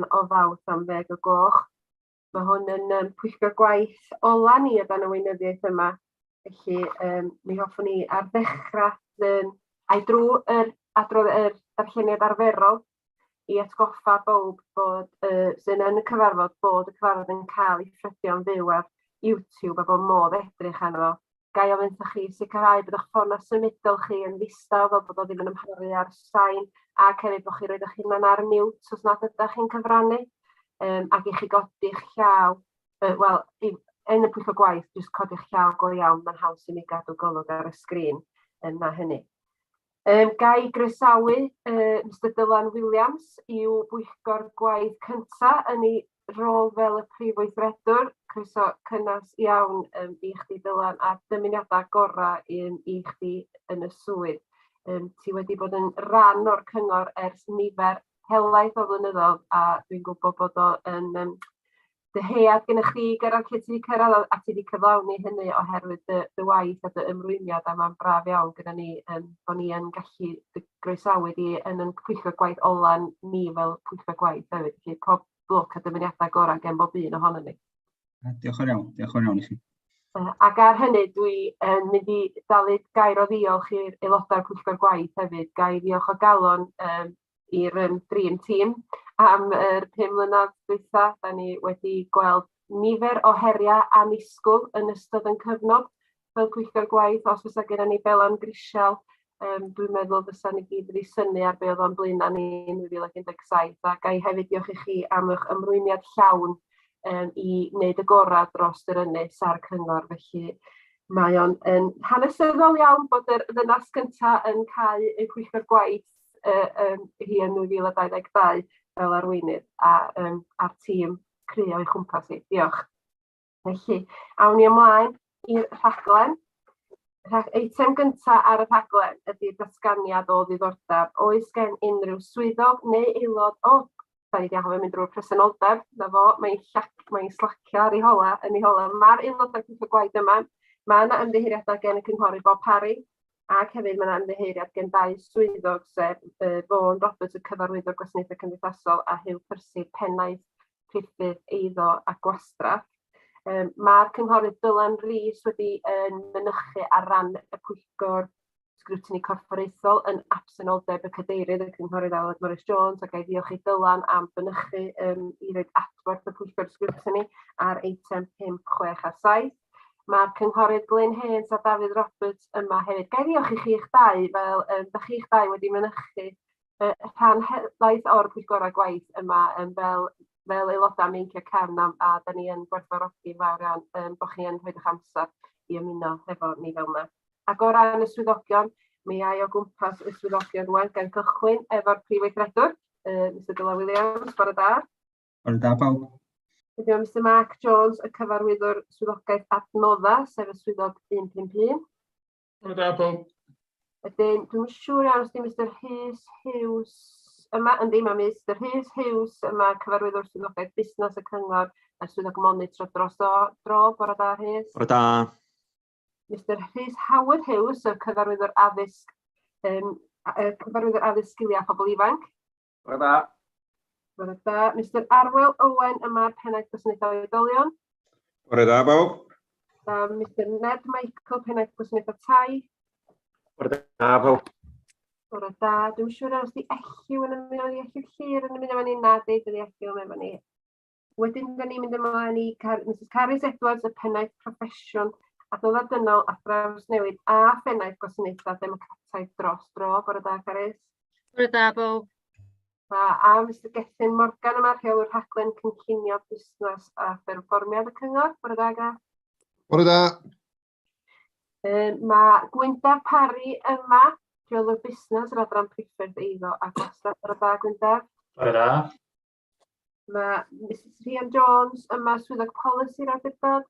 o Fawrth am ddeg o gloch. Mae hwn yn pwyllgor gwaith ola ni o dan y weinyddiaeth yma, felly mi hoffwn i ar ddechrau a'i drwy yr adrodd yr darlleniad arferol i atgoffa bawb bod sy'n yn y cyfarfod bod y cyfarfod yn cael ei ffrydio'n fyw ar YouTube a bod modd edrych arno fo. Ga i ofyn wrthoch chi sicrhau bod eich ffonau symudol chi yn ddistaw fel bod o ddim yn amharu ar sain, ac hefyd bod chi'n rhoi eich hunan ar mute os nad ydych chi'n cyfrannu, ac i chi godi'ch llaw, wel, yn y pwyllgor gwaith, jyst codi'ch llaw go iawn, mae'n haws i mi gadw golwg ar y sgrin na hynny. Ga i groesawu Mister Dylan Williams i'w bwyllgor gwaith cyntaf yn ei rôl fel y prif weithredwr. Croeso cynnes iawn i chdi Dylan, a dymuniadau gorau i chdi yn y swydd. Ti wedi bod yn rhan o'r cyngor ers nifer helaeth o flynyddoedd, a dwi'n gwybod bod o yn dyhead gennych chdi i gyrraedd lle ti wedi cyrraedd, a ti wedi cyflawni hynny oherwydd dy waith a dy ymrwymiad, a mae'n braf iawn gyda ni bod ni yn gallu dy groesawu di yn ein pwyllgor gwaith ola ni fel pwyllgor gwaith hefyd. Felly pob lwc a dymuniadau gorau gen bob un ohonon ni. Diolch yn iawn, diolch yn iawn i chi. Ac ar hynny dwi yn mynd i dalu gair o ddiolch i'r aelodau'r pwyllgor gwaith hefyd. Ga i ddiolch o galon i'r Dream Team am yr 5 mlynedd dwytha. Da ni wedi gweld nifer o heriau annisgwyl yn ystod yn cyfnod fel pwyllgor gwaith. Os fysa gennym ni belan grisial, dwi'n meddwl fysa ni gyd wedi synnu ar be oedd o'n blaenau ni yn 2017. A ga i hefyd diolch i chi am eich ymrwymiad llawn i wneud y gorau dros yr ynys a'r cyngor. Felly mae o'n yn hanesyddol iawn bod yr ddynas gyntaf yn cau ei pwyllgor gwaith hi yn 2022 fel arweinydd a'r tîm cry o'i chwmpas hi. Diolch. Felly, awn ni ymlaen i'r rhaglen. Eitem gyntaf ar y rhaglen ydy'r datganiad o ddiddordeb. Oes gen unrhyw swyddog neu aelod o... Da ni wedi anghofio mynd drwy'r presenoldeb, na fo, mae'n mae'n slacio ar ei hola, yn ei hola. Mae'r aelodau pwyllgor gwaith yma, mae yna ymddiheuriadau gen y cynghorydd Bob Parry, ac hefyd mae yna ymddiheuriad gen dau swyddog, sef Vaughan Roberts, y cyfarwyddwr gwasanaethau cymdeithasol, a Huw Percy, pennaeth priffyrdd eiddo a gwastraff. Mae'r cynghorydd Dylan Rees wedi yn mynychu ar ran y pwyllgor sgrwtini corfforaethol yn absenoldeb y cadeirydd, y cynghorydd Aled Morris Jones, ac i ddiolch i Dylan am fynychu i roid adborth y pwyllgor sgrwtini ar eitem 5, 6 a 7. Mae'r cynghorydd Glyn Haynes a Dafydd Roberts yma hefyd. Ga i ddiolch i chi'ch dau, fel da chi'ch dau wedi mynychu rhan helaeth o'r pwyllgorau gwaith yma fel aelodau meinciau cefn, a da ni yn gwerthfawrogi fawr iawn bod chi yn rhoi eich amser i ymuno hefo ni fel yma. Ac o ran y swyddogion, mi ai o gwmpas y swyddogion rwan, gan gychwyn efo'r prif weithredwr, Mr Dylan Williams, bore da. Bore da bawb. Wedyn mae Mr Mark Jones, y cyfarwyddwr swyddogaeth adnoddau, sef y swyddog 151. Bore da bawb. Wedyn, dwi'm yn siŵr iawn os di Mr Rhys Hughes yma, yndi, mae Mr Rhys Hughes yma, cyfarwyddwr swyddogaeth busnes y cyngor, a swyddog monitro dros dro. Bore da, Rhys. Bore da. Mr Rhys Howard Hughes, y cyfarwyddwr addysg, cyfarwyddwr addysg sgiliau a phobl ifanc. Bore da. Bore da. Mr Arwel Owen yma, pennaeth gwasanaethau oedolion. Bore da bawb. Da, Mr Ned Michael, pennaeth gwasanaethau tai. Bore da bawb. Bore da. Dwi'n siŵr os di Elliw yn ymuno, di Elliw Llyr yn ymuno efo ni, na di, dydi Elliw yn efo ni. Wedyn, da ni'n mynd ymlaen i Mrs Carys Edwards, y pennaeth proffesiwn adnoddau dynol a thrawsnewid a phennaeth gwasanaethau democrataidd dros dro. Bore da, Carys. Bore da, bawb. Da, a Mr Gethin Morgan yma, rheolwr rhaglen cynllunio busnes a pherfformiad y cyngor. Bore da, Gath. Bore da. Mae Gwyndaf Parry yma, rheolwr busnes yr adran priffyrdd eiddo a gwastraff. Bore da, Gwyndaf. Bore da. Mae Mrs Rhian Jones yma, swyddog polisi'r awdurdod.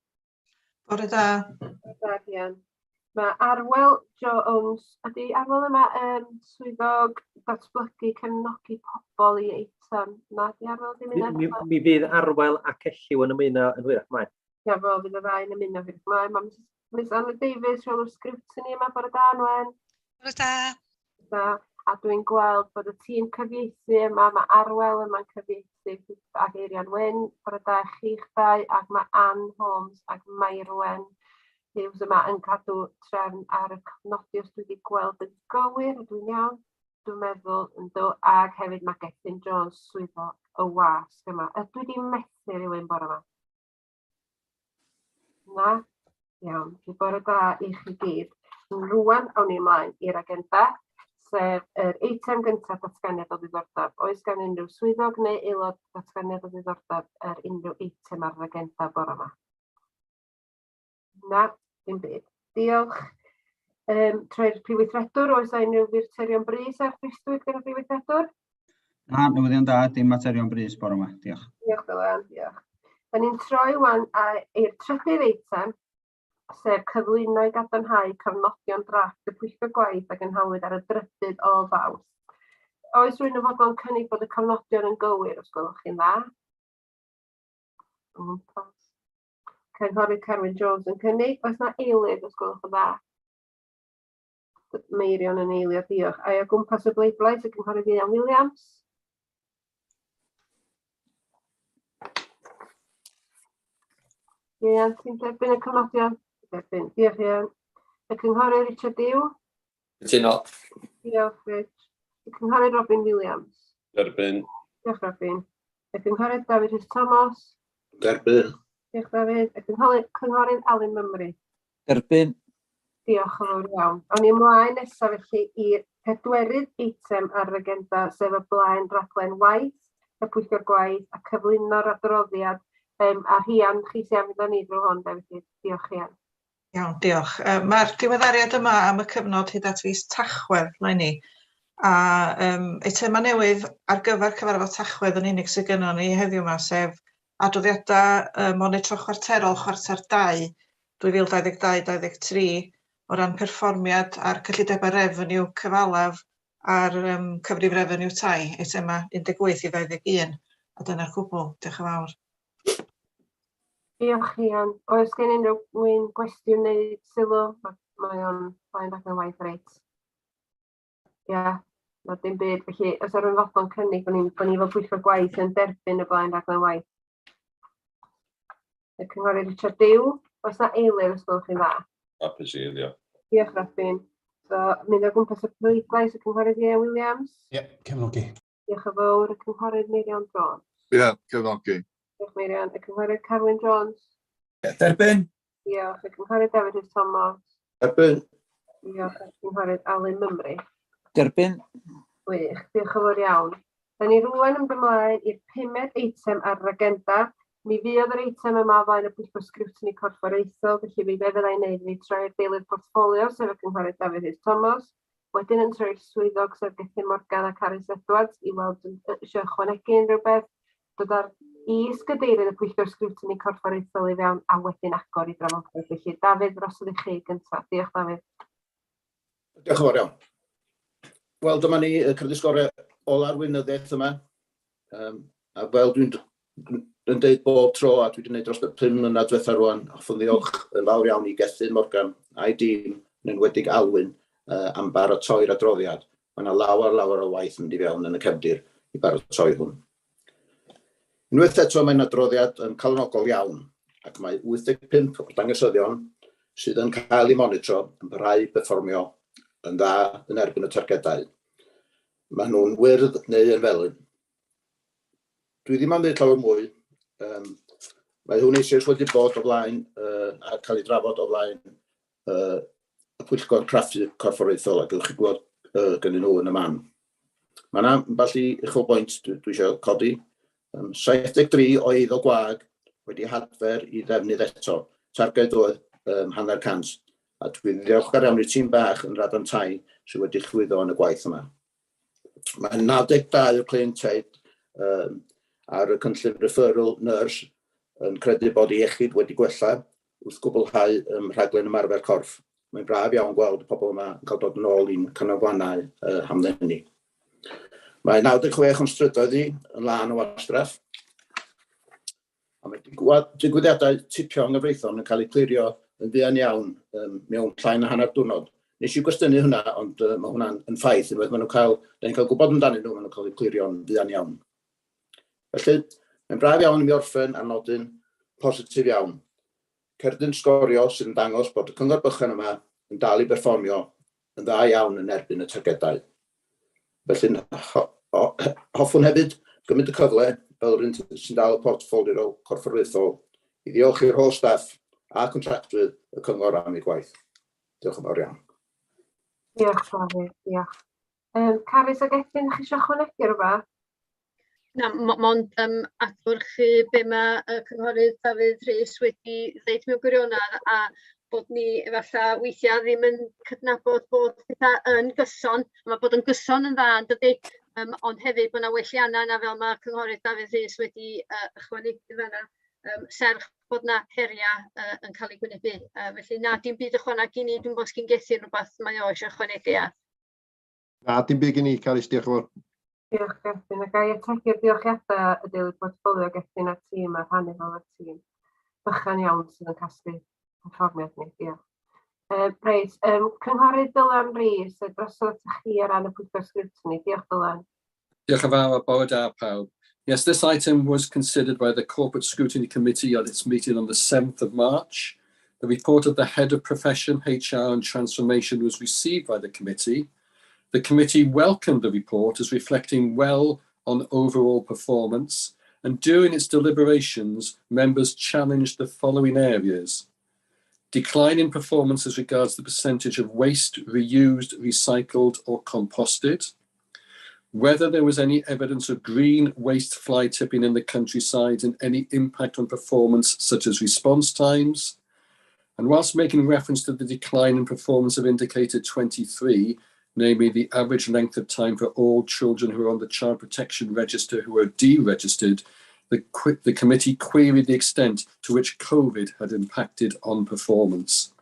Bore da. Bore da, Rhian. Mae Arwel Jones, ydy Arwel yma yn swyddog datblygu cefnogi pobl i eitem? Na, di Arwel ddim yna? Mi fydd Arwel ac Elliw yn ymuno yn hwyrach mlaen. Ia, fel fydd y ddau yn ymuno hwyrach mlaen. Mae Miss Anna Davies, rheolwr sgrwtini yma, bore da, Anwen. Bore da. Da. A dwi'n gweld bod y tîm cyfieithu yma, mae Arwel yma'n cyfieithu. Meirion Wyn. Bore da i chi'ch dau, ac mae Ann Holmes ac Mairwen Hughes yma yn cadw trefn ar y cofnodi os dwi wedi gweld yn gywir, ydw i'n iawn? Dwi'n meddwl yn do, ac hefyd mae Gethin Jones, swyddog y wasg yma. Ydw i wedi methu rhywun bore yma? Na? Iawn. Felly bore da i chi gyd. Rwan awn ni ymlaen i'r agenda, sef yr eitem gyntaf datganiad o ddiddordeb. Oes gan unrhyw swyddog neu aelod datganiad o ddiddordeb ar unrhyw eitem ar yr agenda bore yma? Na, dim byd. Diolch. Troi'r Prif Weithredwr, oes 'na unrhyw faterion brys ar Prestwydd gan y Prif Weithredwr? Na, newyddion da, dim materion brys bore yma. Diolch. Diolch Dylan, diolch. Da ni'n troi wan i'r trydydd eitem, sef cyflwyno i gadarnhau cofnodion drafft y pwyllgor gwaith a gynhaliwyd ar y 3rd o Fawrth. Oes rhywun yn fodlon cynnig bod y cofnodion yn gywir, os gwelwch chi'n dda? O gwmpas. Cynghorydd Carwyn Jones yn cynnig. Oes na eilydd, os gwelwch yn dda? Meirion yn eilio, diolch. Ai o gwmpas y bleidlais, y Cynghorydd Ian Williams? Ian, ti'n derbyn y cofnodion? Derbyn. Diolch, Ian. Y Cynghorydd Richard Dew? Cytuno. Diolch, Rich. Y Cynghorydd Robin Williams? Derbyn. Diolch, Robin. Y Cynghorydd David Rhys Thomas? Derbyn. Diolch, David. Y Cynghorydd Alun Mymru? Derbyn. Diolch yn fawr iawn. Awn ni ymlaen nesaf felly i'r pedwerydd eitem ar yr agenda, sef y blaen raglen waith, y pwyllgor gwaith a cyflwyno'r adroddiad. A Rhian, chi sy'n am fynd â ni drwy hwn, de, felly diolch Rhian. Iawn, diolch. Mae'r diweddariad yma am y cyfnod hyd at fis Tachwedd eleni, a eitemau newydd ar gyfer cyfarfod Tachwedd yn unig sydd gynnon ni heddiw yma, sef adroddiadau monitro chwarterol chwarter 2 2022-23 o ran perfformiad ar cyllidebau refeniw cyfalaf a'r cyfrif refeniw tai, eitemau 18 i 21, a dyna'r cwbl. Diolch yn fawr. Diolch Rhian. Oes gen unrhyw un gwestiwn neu sylw? Mae o'n blaen rhaglen waith reit. Ia, na dim byd. Felly, os ar rhywun fodlon cynnig bod ni fel pwyllgor gwaith yn derbyn y blaen raglen waith? Y Cynghorydd Richard Dew, oes na eilydd os gwelwch chi'n dda? Hapus i eilio. Diolch Robin. So, mynd o gwmpas y pleidlais, y Cynghorydd Ian Williams. Ie, cefnogi. Diolch yn fawr, y Cynghorydd Meirion Jones. Ie, cefnogi. Diolch Meirion. Y Cynghorydd Carwyn Jones. Derbyn. Diolch. Y Cynghorydd David Rhys Thomas. Derbyn. Diolch. Y Cynghorydd Alun Mymru. Derbyn. Wych, diolch yn fawr iawn. Da ni rwan yn ymlaen i'r pumed eitem ar yr agenda. Mi fuodd yr eitem yma o flaen y Pwyllgor Sgriwtini Corfforaethol, felly mi be fydda i'n neud ydi troi'r deilydd portffolio, sef y Cynghorydd Dafydd Rhys Thomas, wedyn yn troi'r swyddog, sef Gethin Morgan a Carys Edwards, i weld yn eisiau ychwanegu unrhyw beth, dod â'r is-gadeirydd y Pwyllgor Sgriwtini Corfforaethol i fewn, a wedyn agor i drafodaeth. Felly, Dafydd, drosodd i chi gyntaf. Diolch, Dafydd. Diolch yn fawr iawn. Wel, dyma ni, y Cyfres Gorau ola'r weinyddiaeth yma. A fel dwi'n yn deud bob tro, a dwi wedi gwneud dros y 5 mlynedd diwetha rwan, hoffwn ddiolch yn fawr iawn i Gethin Morgan a'i dîm, yn enwedig Alwyn, am baratoi'r adroddiad. Mae yna lawer, lawer o waith yn mynd i fewn yn y cefndir i baratoi hwn. Unwaith eto, mae'n adroddiad yn calonogol iawn, ac mae 85 o'r dangosyddion sydd yn cael eu monitro yn parhau i berfformio yn dda yn erbyn y targedau. Maen nhw'n wyrdd neu yn felyn. Dwi ddim am ddeud llawer mwy. Mae hwn eisoes wedi bod o flaen a cael ei drafod o flaen y Pwyllgor Craffu Corfforaethol, a gewch chi glywed gynnyn nhw yn y man. Mae yna ambell i uchelbwynt dwi eisiau codi. 73 o eiddo gwag wedi hadfer i ddefnydd eto. Targed oedd 50%. A dwi'n ddiolchgar iawn i'r tîm bach yn yr adran tai sydd wedi llwyddo yn y gwaith yma. Mae 92 o cleientiaid ar y cynllun referral nurse yn credu bod iechyd wedi gwella wrth gwblhau rhaglen ymarfer corff. Mae'n braf iawn gweld y pobl yma yn cael dod yn ôl i'n canolfannau hamddenu. Mae 96 o'n strydoedd ni yn lân o wastraff. A mae digwyddiadau tipio anghyfreithlon yn cael eu clirio yn fuan iawn mewn llai na hanner diwrnod. Nes i gwestiynu hwnna, ond mae hwnna'n yn ffaith. Unwaith maen nhw'n cael, da ni'n cael gwybod amdanyn nhw, maen nhw'n cael eu clirio'n fuan iawn. Felly, Mae'n braf iawn i mi orffen ar nodyn positif iawn. Cerdyn sgorio sydd yn dangos bod y cyngor bychan yma yn dal i berfformio yn dda iawn yn erbyn y targedau. Felly hoffwn hefyd gymryd y cyfle, fel rhywun sy'n dal y portffolio corfforaethol, i ddiolch i'r holl staff a contractwyr y cyngor am eu gwaith. Diolch yn fawr iawn. Diolch, Dafydd, diolch. Carys ac Gethin, chi eisiau ychwanegu rhywbeth? Na, mond adlewyrchu be mae y cynghorydd Dafydd Rhys wedi ddeud mewn gwirionedd, a bod ni efallai weithiau ddim yn cydnabod bod pethau yn gyson. Mae bod yn gyson yn dda, yn dydi? Ond hefyd bod yna welliannau yna, fel mae cynghorydd Dafydd Rhys wedi ychwanegu fan'na, serch bod yna heriau yn cael eu gwynebu. Felly na, dim byd ychwaneg i ni. Dwi'n gwybod sgyn Gethin rhywbeth mae o eisiau ychwanegu ar. Na, dim byd gen i, Carys, diolch yn fawr. Diolch, Gethin. A ga i ategu'r diolchiadau y deilydd portffolio Gethin a'r tîm a rhannu fel y tîm bychan iawn sydd yn casglu perfformiad ni. Diolch. Reit, Cynghorydd Dylan Rees, drosodd atoch chi ar ran y pwyllgor sgrwtini. Diolch, Dylan. Diolch yn fawr, bore da pawb. Yes, this item was considered by the Corporate Scrutiny Committee at its meeting on the 7th of March. The report of the Head of Profession, HR and Transformation was received by the committee. The committee welcomed the report as reflecting well on overall performance, and during its deliberations, members challenged the following areas: decline in performance as regards the percentage of waste reused, recycled or composted, whether there was any evidence of green waste fly tipping in the countryside and any impact on performance such as response times. And whilst making reference to the decline in performance of indicator 23, namely the average length of time for all children who are on the Child Protection Register who are deregistered, the committee queried the extent to which COVID had impacted on performance.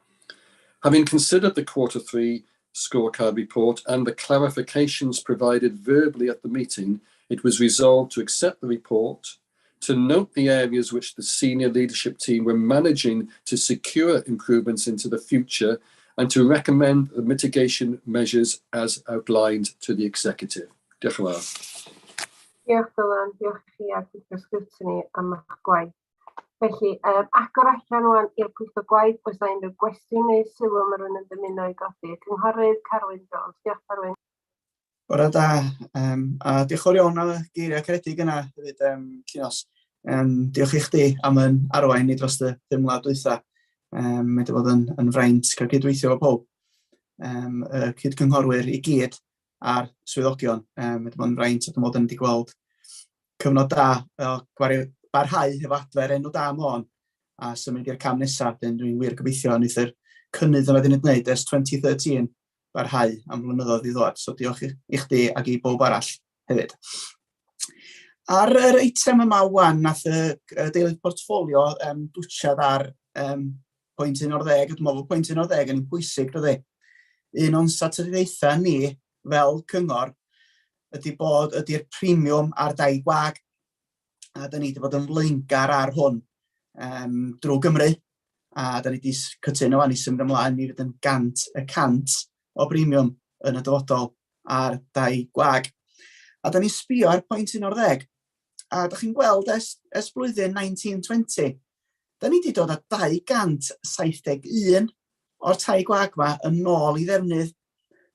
Having considered the quarter 3 scorecard report and the clarifications provided verbally at the meeting, it was resolved to accept the report, to note the areas which the senior leadership team were managing to secure improvements into the future, and to recommend the mitigation measures as outlined to the executive. Diolch yn fawr. Diolch, Dylan, diolch i chi a'r pwyllgor sgrwtini am eich gwaith. Felly, agor allan rwan i'r pwyllgor gwaith, oes na unrhyw gwestiwn neu sylw mae rhywun yn dymuno i godi? Cynghorydd Carwyn Jones. Diolch, Carwyn. Bore da, a diolch yn fawr iawn am y geiriau caredig yna hefyd, Llinos. Diolch i chdi am yn arwain ni dros y 5 mlynedd dwytha. Mae wedi bod yn fraint cael cydweithio efo pob, y cydgynghorwyr i gyd a'r swyddogion. Mae wedi bod yn fraint a dwi'n meddwl wedi gweld cyfnod da o barhau hefo adfer enw da Môn a symud i'r cam nesaf. Dwi'n wir gobeithio wneith yr cynnydd yma wedi gwneud ers 2013 barhau am flynyddoedd i ddod. So diolch i chdi ac i bob arall hefyd. Ar yr eitem yma wan, nath y deilydd portffolio dwtsiad ar pwynt 11, a dwi'n meddwl pwynt 11 yn un pwysig, dydy. Un o'n strategaethau ni fel cyngor ydy bod ydy'r premium ar dai gwag. A da ni wedi bod yn flaengar ar hwn drwy Gymru. A da ni wedi cytuno wan i symud ymlaen i fynd yn 100% o premium yn y dyfodol ar dai gwag. A da ni'n sbio ar pwynt 11. A da chi'n gweld ers blwyddyn 1920, da ni wedi dod â 271 o'r tai gwag yma yn ôl i ddefnydd.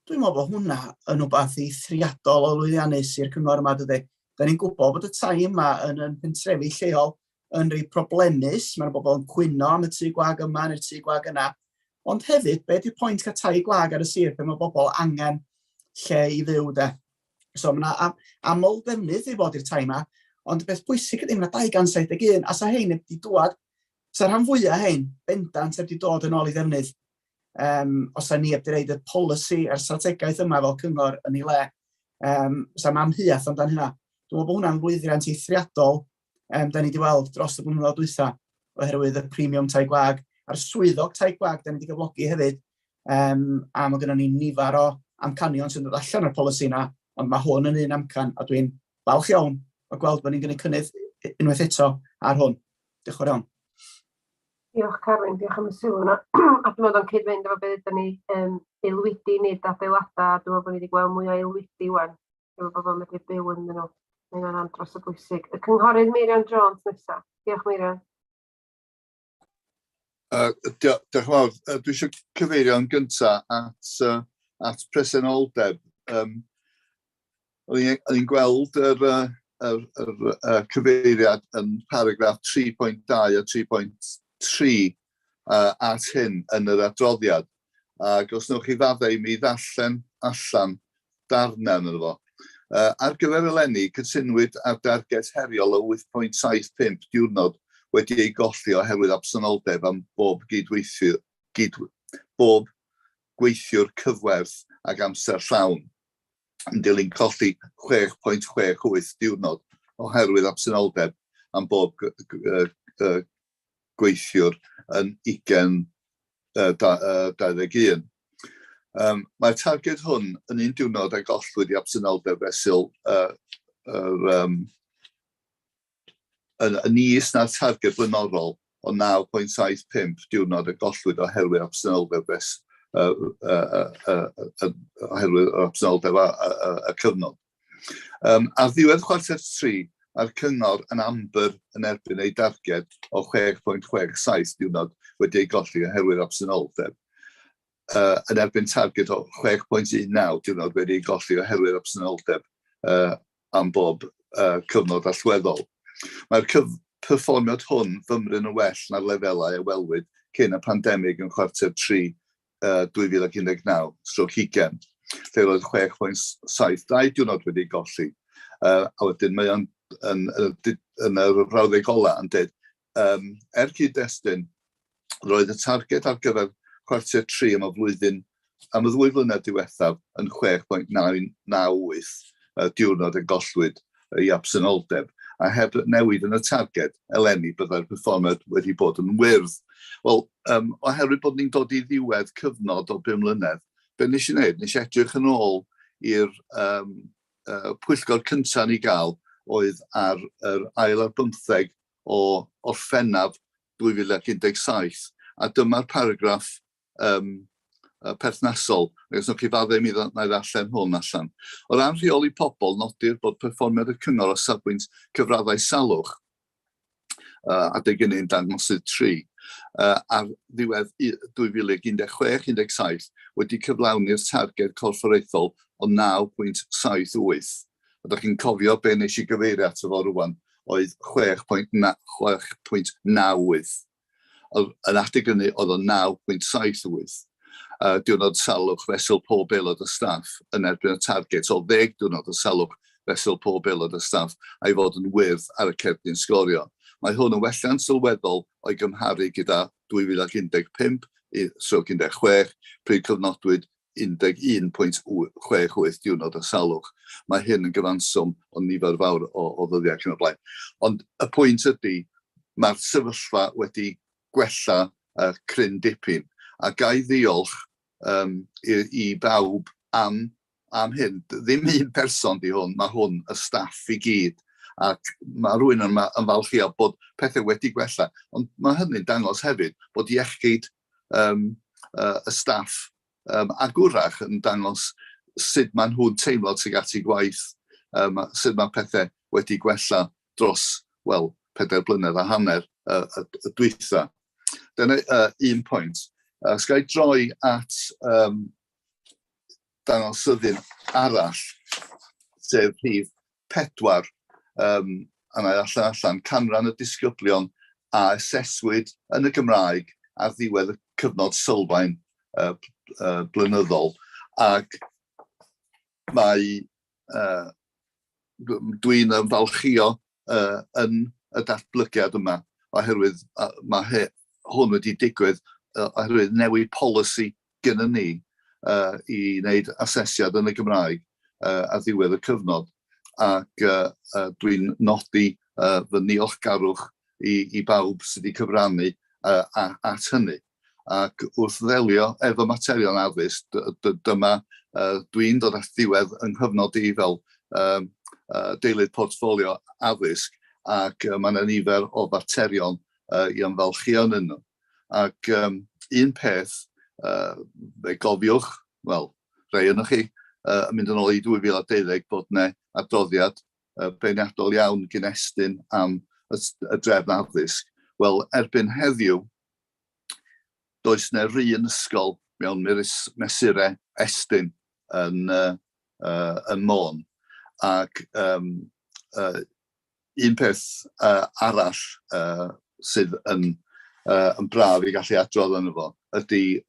Dwi'n meddwl bod hwnna yn wbath eithriadol o lwyddiannus i'r cyngor yma, dydy. Da ni'n gwybod bod y tai yma yn pentrefi lleol yn rhai problemus, mae'r bobl yn cwyno am y tŷ gwag yma neu'r tŷ gwag yna. Ond hefyd, be ydy'r pwynt cael tai gwag ar y sir pan mae bobl angen lle i fyw, de? So mae yna aml ddefnydd i fod i'r tai yma, ond y beth pwysig ydy, mae yna 271, a sa hein wedi dŵad, sa rhan fwyaf hein bendant heb wedi dod yn ôl i ddefnydd. Os ni heb wedi roid y polisi a'r strategaeth yma fel cyngor yn ei le, sa amheuaeth amdan hynna. Dwi'n meddwl bod hwnna'n lwyddiant eithriadol da ni wedi weld dros y blynyddoedd dwytha oherwydd y premium tai gwag a'r swyddog tai gwag da ni wedi gyflogi hefyd. A mae gennym ni nifer o amcanion sy'n dod allan o'r polisi yna, ond mae hwn yn un amcan a dwi'n falch iawn o gweld bod ni'n gwneud cynnydd unwaith eto ar hwn. Diolch yn fawr iawn. Diolch, Carwyn, diolch am y sylw yna. A dwi'n meddwl o'n cyd-fynd efo beth ydyn ni, aelwydi nid adeiladau. Dwi'n meddwl bod ni wedi gweld mwy o aelwydi wan, efo bobl yn medru byw ynddyn nhw. Mae hynna'n andros o bwysig. Y Cynghorydd Meirion Jones nesaf. Diolch, Meirion. Diolch yn fawr. Dwi eisiau cyfeirio yn gyntaf at presenoldeb. O'n i'n gweld yr cyfeiriad yn paragraff 3.2 a 3.3 at hyn yn yr adroddiad. Ac os newch chi faddau i mi ddarllen allan darnau ynddo fo. Ar gyfer eleni, cytunwyd ar darged heriol o 8.75 diwrnod wedi ei golli oherwydd absenoldeb am bob bob gweithiwr cyfwerth ag amser llawn, yn dilyn colli 6.68 diwrnod oherwydd absenoldeb am bob gweithiwr yn 2021. Mae'r targed hwn yn un diwrnod a gollwyd i absenoldeb fesul yn is na'r targed blaenorol o 9.75 diwrnod a gollwyd oherwydd absenoldeb oherwydd absenoldeb y cyfnod. Ar ddiwedd chwarter 3, mae'r cyngor yn amber yn erbyn ei darged o 6.67 diwrnod wedi ei golli oherwydd absenoldeb, yn erbyn targed o 6.19 diwrnod wedi ei golli oherwydd absenoldeb am bob cyfnod allweddol. Mae'r perfformiad hwn fymryn yn well na'r lefelau a welwyd cyn y pandemig yn chwarter 3 2019/20, lle roedd 6.72 diwrnod wedi ei golli. A wedyn mae o'n yn y frawddeg ola yn dweud, er cyd-destun, roedd y targed ar gyfer chwarter 3 am y flwyddyn, am y ddwy flynedd diwethaf yn 6.98 diwrnod y gollwyd i absenoldeb, a heb newid yn y targed eleni byddai'r perfformiad wedi bod yn wyrdd. Wel, oherwydd bod ni'n dod i ddiwedd cyfnod o 5 mlynedd, be nes i wneud? Nes i edrych yn ôl i'r pwyllgor cyntaf ni gael oedd ar yr ail ar bymtheg o Orffennaf 2017, a dyma'r paragraff perthnasol. Ac os newch chi faddau mi na i ddarllen hwn allan. O ran rheoli pobl, nodir bod perfformiad y cyngor o safbwynt cyfraddau salwch adeg hynny'n dangosydd 3 ar ddiwedd 2016-17 wedi cyflawni'r targed corfforaethol o 9.78. A dach chi'n cofio be nes i gyfeirio ato fo rwan oedd 6.98. Yn adeg hynny oedd o 9.78. Diwrnod salwch fesul pob aelod o staff yn erbyn y target o 10 diwrnod o salwch fesul pob aelod o staff a'i fod yn wyrdd ar y cerdyn sgorio. Mae hwn yn welliant sylweddol o'i gymharu gyda 2015-16, pryd cyfnodwyd 11.68 diwrnod o salwch. Mae hyn yn gyfanswm o nifer fawr o ddyddiau ac yn y blaen. Ond y pwynt ydy, mae'r sefyllfa wedi gwella cryn dipyn. A ga i ddiolch i bawb am hyn. Ddim un person di hwn, mae hwn y staff i gyd. Ac mae rhywun yma yn falchio bod pethau wedi gwella. Ond mae hynny'n dangos hefyd bod iechyd y staff ac wrach yn dangos sut maen nhw'n teimlo tuag at eu gwaith, sut mae pethau wedi gwella dros, wel, 4 blynedd a hanner y dwytha. Dyna un pwynt. Os ga i droi at dangosyddyn arall, sef rhif 4, a na i allan, canran y disgyblion a aseswyd yn y Gymraeg ar ddiwedd y cyfnod sylfaen blynyddol. Ac mae dwi'n ymfalchio yn y datblygiad yma, oherwydd mae hwn wedi digwydd oherwydd newid polisi gynnon ni i wneud asesiad yn y Gymraeg ar ddiwedd y cyfnod. Ac dwi'n nodi fy niolchgarwch i bawb sydd wedi cyfrannu at hynny. Ac wrth ddelio efo materion addysg, dyma dwi'n dod at ddiwedd yng nghyfnod i fel deilydd portffolio addysg, ac mae yna nifer o faterion i ymfalchio yn nhw. Ac un peth, fe gofiwch, wel, rhai ohonoch chi, yn mynd yn ôl i 2012 bod yna adroddiad beirniadol iawn gyn Estyn am y, y drefn addysg. Wel, erbyn heddiw, does 'na 'run ysgol mewn mesurau Estyn yn Môn. Ac un peth arall sydd yn braf i gallu adrodd yno fo ydy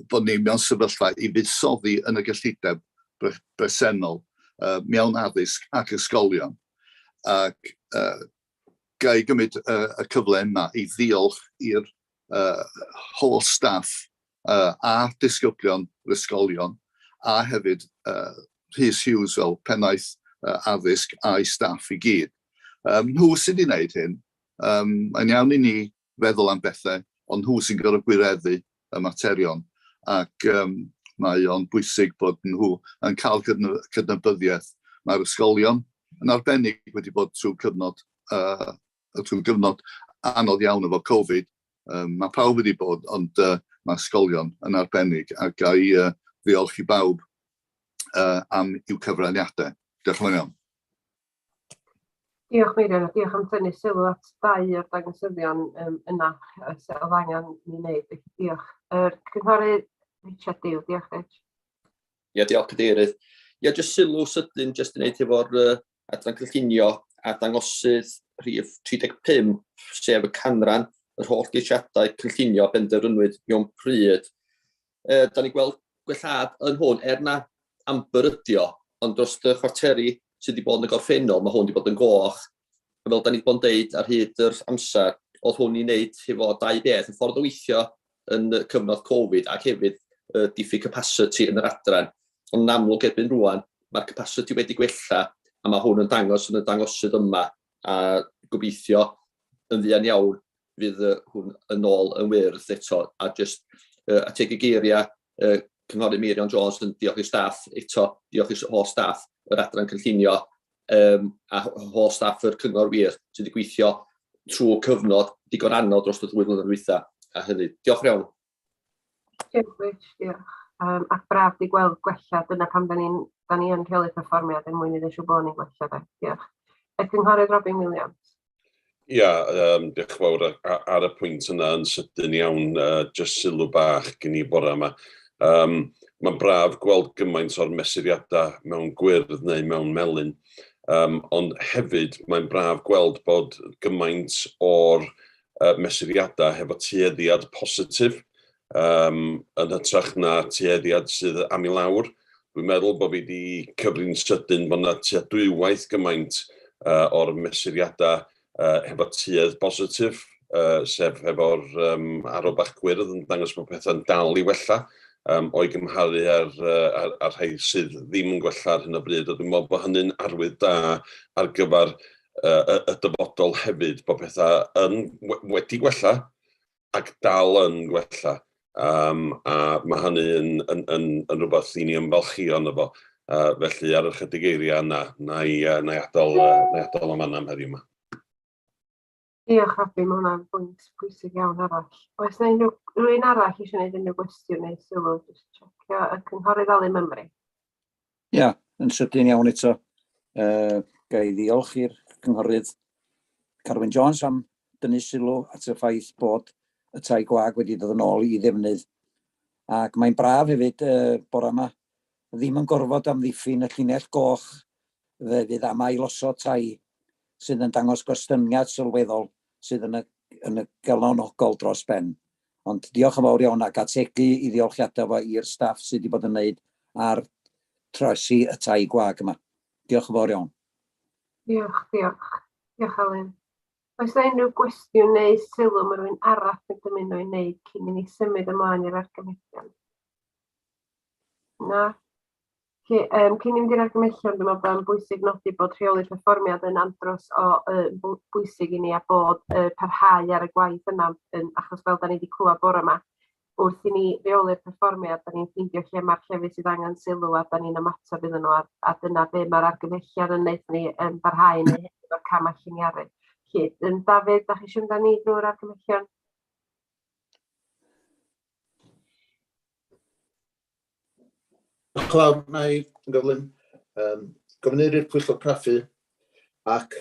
bod ni mewn sefyllfa i fuddsoddi yn y gyllideb bresennol mewn addysg ac ysgolion. Ac ga i gymryd y cyfle yma i ddiolch i'r holl staff a disgyblion yr ysgolion a hefyd Rhys Hughes fel pennaeth addysg a'i staff i gyd. Nhw sydd wedi wneud hyn. Mae'n iawn i ni feddwl am bethau, ond nhw sy'n gorfod gwireddu y materion. Ac mae o'n bwysig bod nhw yn cael cydnabyddiaeth. Mae'r ysgolion yn arbennig wedi bod trwy gyfnod anodd iawn efo Covid. Mae pawb wedi bod, ond mae ysgolion yn arbennig, a ga i ddiolch i bawb am i'w cyfraniadau. Diolch yn fawr iawn. Diolch, Meirion, a diolch am tynnu sylw at dau o'r dangosyddion yna sydd oedd angen ni wneud. Felly diolch. Yr cynghorydd Richard Dew, diolch, Rich. Ie, diolch, Cadeirydd. Ie, jyst sylw sydyn, jyst i wneud efo'r adran cynllunio a dangosydd rhif 35, sef y canran yr holl geisiadau cynllunio benderfynwyd mewn pryd. Da ni gweld gwellhad yn hwn, er na amber ydi o, ond dros y chwarteri sydd wedi bod yn y gorffennol, mae hwn wedi bod yn goch. A fel da ni wedi bod yn deud ar hyd yr amser, oedd hwn i wneud efo dau beth, y ffordd o weithio yn y cyfnod Covid ac hefyd diffyg capacity yn yr adran. Ond yn amlwg erbyn rwan, mae'r capacity wedi gwella a mae hwn yn dangos yn y dangosydd yma, a gobeithio yn fuan iawn fydd hwn yn ôl yn wyrdd eto, a just ategu geiriau Cynghorydd Meirion Jones yn diolch i staff eto, diolch i holl staff yr adran cynllunio a holl staff yr cyngor wir sydd wedi gweithio trwy cyfnod digon anodd dros y 2 flynedd dwytha a hynny. Diolch iawn. Diolch, Rich, diolch. Ac braf di gweld gwella, dyna pam da ni yn rheoli perfformiad er mwyn i ddweud bod ni'n gwella. De. Diolch. Y Cynghorydd Robin Williams. Ia, diolch yn fawr ar y pwynt yna yn sydyn iawn, just sylw bach gen i bore yma. Mae'n braf gweld gymaint o'r mesuriadau mewn gwyrdd neu mewn melyn, ond hefyd mae'n braf gweld bod gymaint o'r mesuriadau hefo tueddiad positif yn hytrach na tueddiad sydd am i lawr. Dwi'n meddwl bod fi wedi cyfri'n sydyn bod yna tua dwywaith gymaint o'r mesuriadau hefo tuedd positif, sef efo'r arrow bach gwyrdd yn dangos bod pethau'n dal i wella, o'i gymharu ar rhai sydd ddim yn gwella ar hyn o bryd. A dwi'n meddwl bod hynny'n arwydd da ar gyfer y dyfodol hefyd, bod pethau wedi gwella ac dal yn gwella. A mae hynny yn rhywbeth i ni ymfalchio ynddo fo. Felly ar ychydig eiriau yna, na i adael am am heddiw yma. Diolch, Robin, mae hwnna'n bwynt pwysig iawn arall. Oes yna unrhyw rhywun arall eisiau gwneud unrhyw gwestiwn neu sylw? Jyst checio y Cynghorydd Alun Mymru. Ia, yn sydyn iawn eto. Ga i ddiolch i'r Cynghorydd Carwyn Jones am dynnu sylw at y ffaith bod y tai gwag wedi dod yn ôl i ddefnydd. Ac mae'n braf hefyd bore yma ddim yn gorfod amddiffyn y llinell goch fe fydd am ailosod tai sydd yn dangos gostyngiad sylweddol sydd yn y galonogol dros ben. Ond diolch yn fawr iawn ac ategu i ddiolchiadau fo i'r staff sydd wedi bod yn wneud ar trosi y tai gwag yma. Diolch yn fawr iawn. Diolch, diolch. Diolch, Alun. Oes yna unrhyw gwestiwn neu sylw mae rhywun arall yn dymuno ei wneud cyn i ni symud ymlaen i'r argymhellion? Na? Cyn i mynd i'r argymhellion, dwi'n meddwl bod o'n bwysig nodi bod rheoli perfformiad yn andros o bwysig i ni a bod parhau ar y gwaith yna, yn, achos fel da ni wedi clywed bore yma, wrth i ni reoli'r perfformiad, da ni'n ffeindio lle mae'r llefydd sydd angen sylw a da ni'n ymateb iddyn nhw, a dyna be mae'r argymhelliad yn wneud ni yn barhau neu efo'r camau lliniaru. Felly, Dafydd, da chi eisiau mynd â ni drwy'r argymhellion? Diolch yn fawr, na i yn gyflym. Gofynnir i'r pwyllgor craffu ac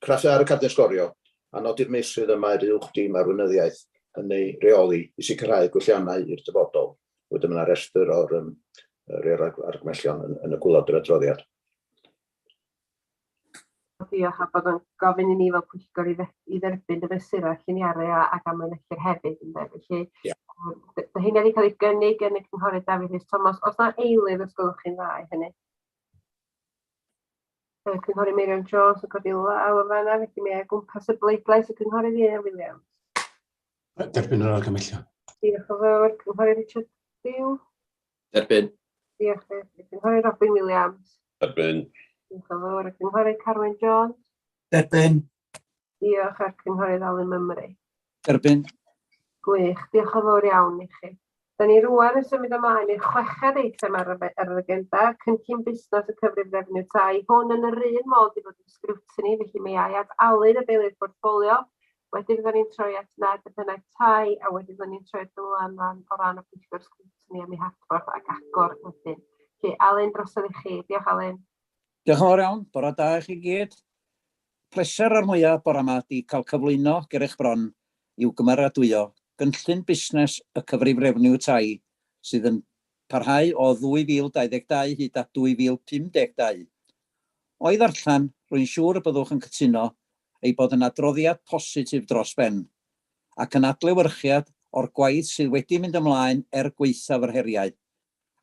craffu ar y cardyn sgorio a nodi'r meysydd y mae'r uwch dîm arweinyddiaeth yn ei reoli i sicrhau gwelliannau i'r dyfodol. Wedyn mae yna restr o'r rhai o'r argymhellion yn y gwaelod yr adroddiad. Diolch a bod yn gofyn i ni fel pwyllgor i dderbyn y fesurau lliniaru ac amlinellir hefyd. Ynde? Felly, yeah. Hynny wedi cael ei gynnig yn y cynghorydd Dafydd Rhys Thomas. Os na eilydd, os gwelwch chi'n dda i hynny. Y cynghorydd Meirion Jones yn codi law yn fanna, felly mae o gwmpas y bleidlais y cynghorydd Ian Williams. Derbyn yr argymhellion. Diolch yn fawr. Cynghorydd Richard Pugh. Derbyn. Diolch. Y cynghorydd Robin Williams. Derbyn. Diolch yn fawr. Y cynghorydd Carwyn Jones. Derbyn. Diolch. A'r cynghorydd Alun Mymru. Derbyn. Gwych. Diolch yn fawr iawn i chi. Da ni rwan yn symud ymlaen i'r chweched eitem ar yr agenda, cynllun busnes y cyfrif refeniw tai. Hwn yn yr un modd i fod yn sgrwtini, felly mi ai at Alun y deilydd portffolio, wedyn fyddwn ni'n troi at Ned y pennaeth tai, a wedyn fyddwn ni'n troi at Dylan o ran y pwyllgor sgrwtini am ei hadborth ac agor wedyn. Felly, Alun, drosodd i chi. Diolch, Alun. Diolch yn fawr iawn. Bore da i chi gyd. Pleser o'r mwyaf bore yma di cael cyflwyno ger eich bron i'w gymeradwyo gynllun busnes y cyfrif refeniw tai sydd yn parhau o 2022 hyd at 2052. O'i ddarllen, rwy'n siŵr y byddwch yn cytuno ei bod yn adroddiad positif dros ben, ac yn adlewyrchiad o'r gwaith sydd wedi mynd ymlaen er gwaethaf yr heriau,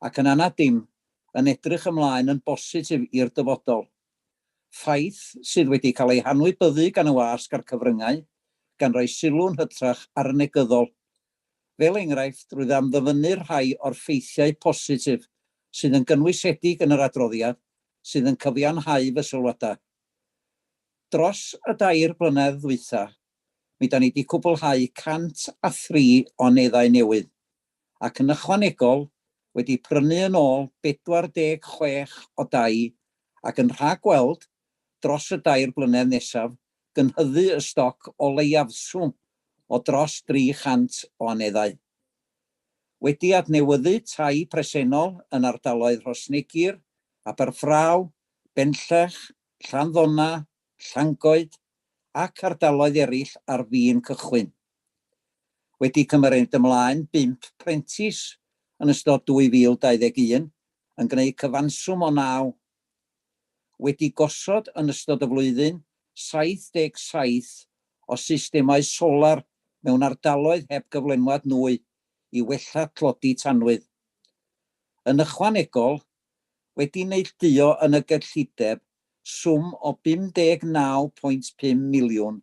ac yn anad dim, yn edrych ymlaen yn bositif i'r dyfodol. Ffaith sydd wedi cael ei hanwybyddu gan y wasg a'r cyfryngau, gan roi sylw'n hytrach ar y negyddol. Fel enghraifft, rwyf am ddyfynnu rhai o'r ffeithiau positif sydd yn gynwysedig yn yr adroddiad sydd yn cyfiawnhau fy sylwadau. Dros y 3 blynedd ddwytha, mi da ni wedi cwblhau 103 o aneddau newydd, ac yn ychwanegol wedi prynu yn ôl 46 o dai ac yn rhagweld dros y 3 blynedd nesaf gynhyddu y stoc o leiafswm o dros 300 o aneddau. Wedi adnewyddu tai presennol yn ardaloedd Rhosneigr, Aberffraw, Benllech, Llanddona, Llangoed ac ardaloedd eraill ar fin cychwyn. Wedi cymryd ymlaen 5 prentis yn ystod 2021 yn gwneud cyfanswm o 9. Wedi gosod yn ystod y flwyddyn 77 o systemau solar mewn ardaloedd heb gyflenwad nwy i wella tlodi tanwydd. Yn ychwanegol, wedi neilltuo yn y gyllideb swm o 59.5 miliwn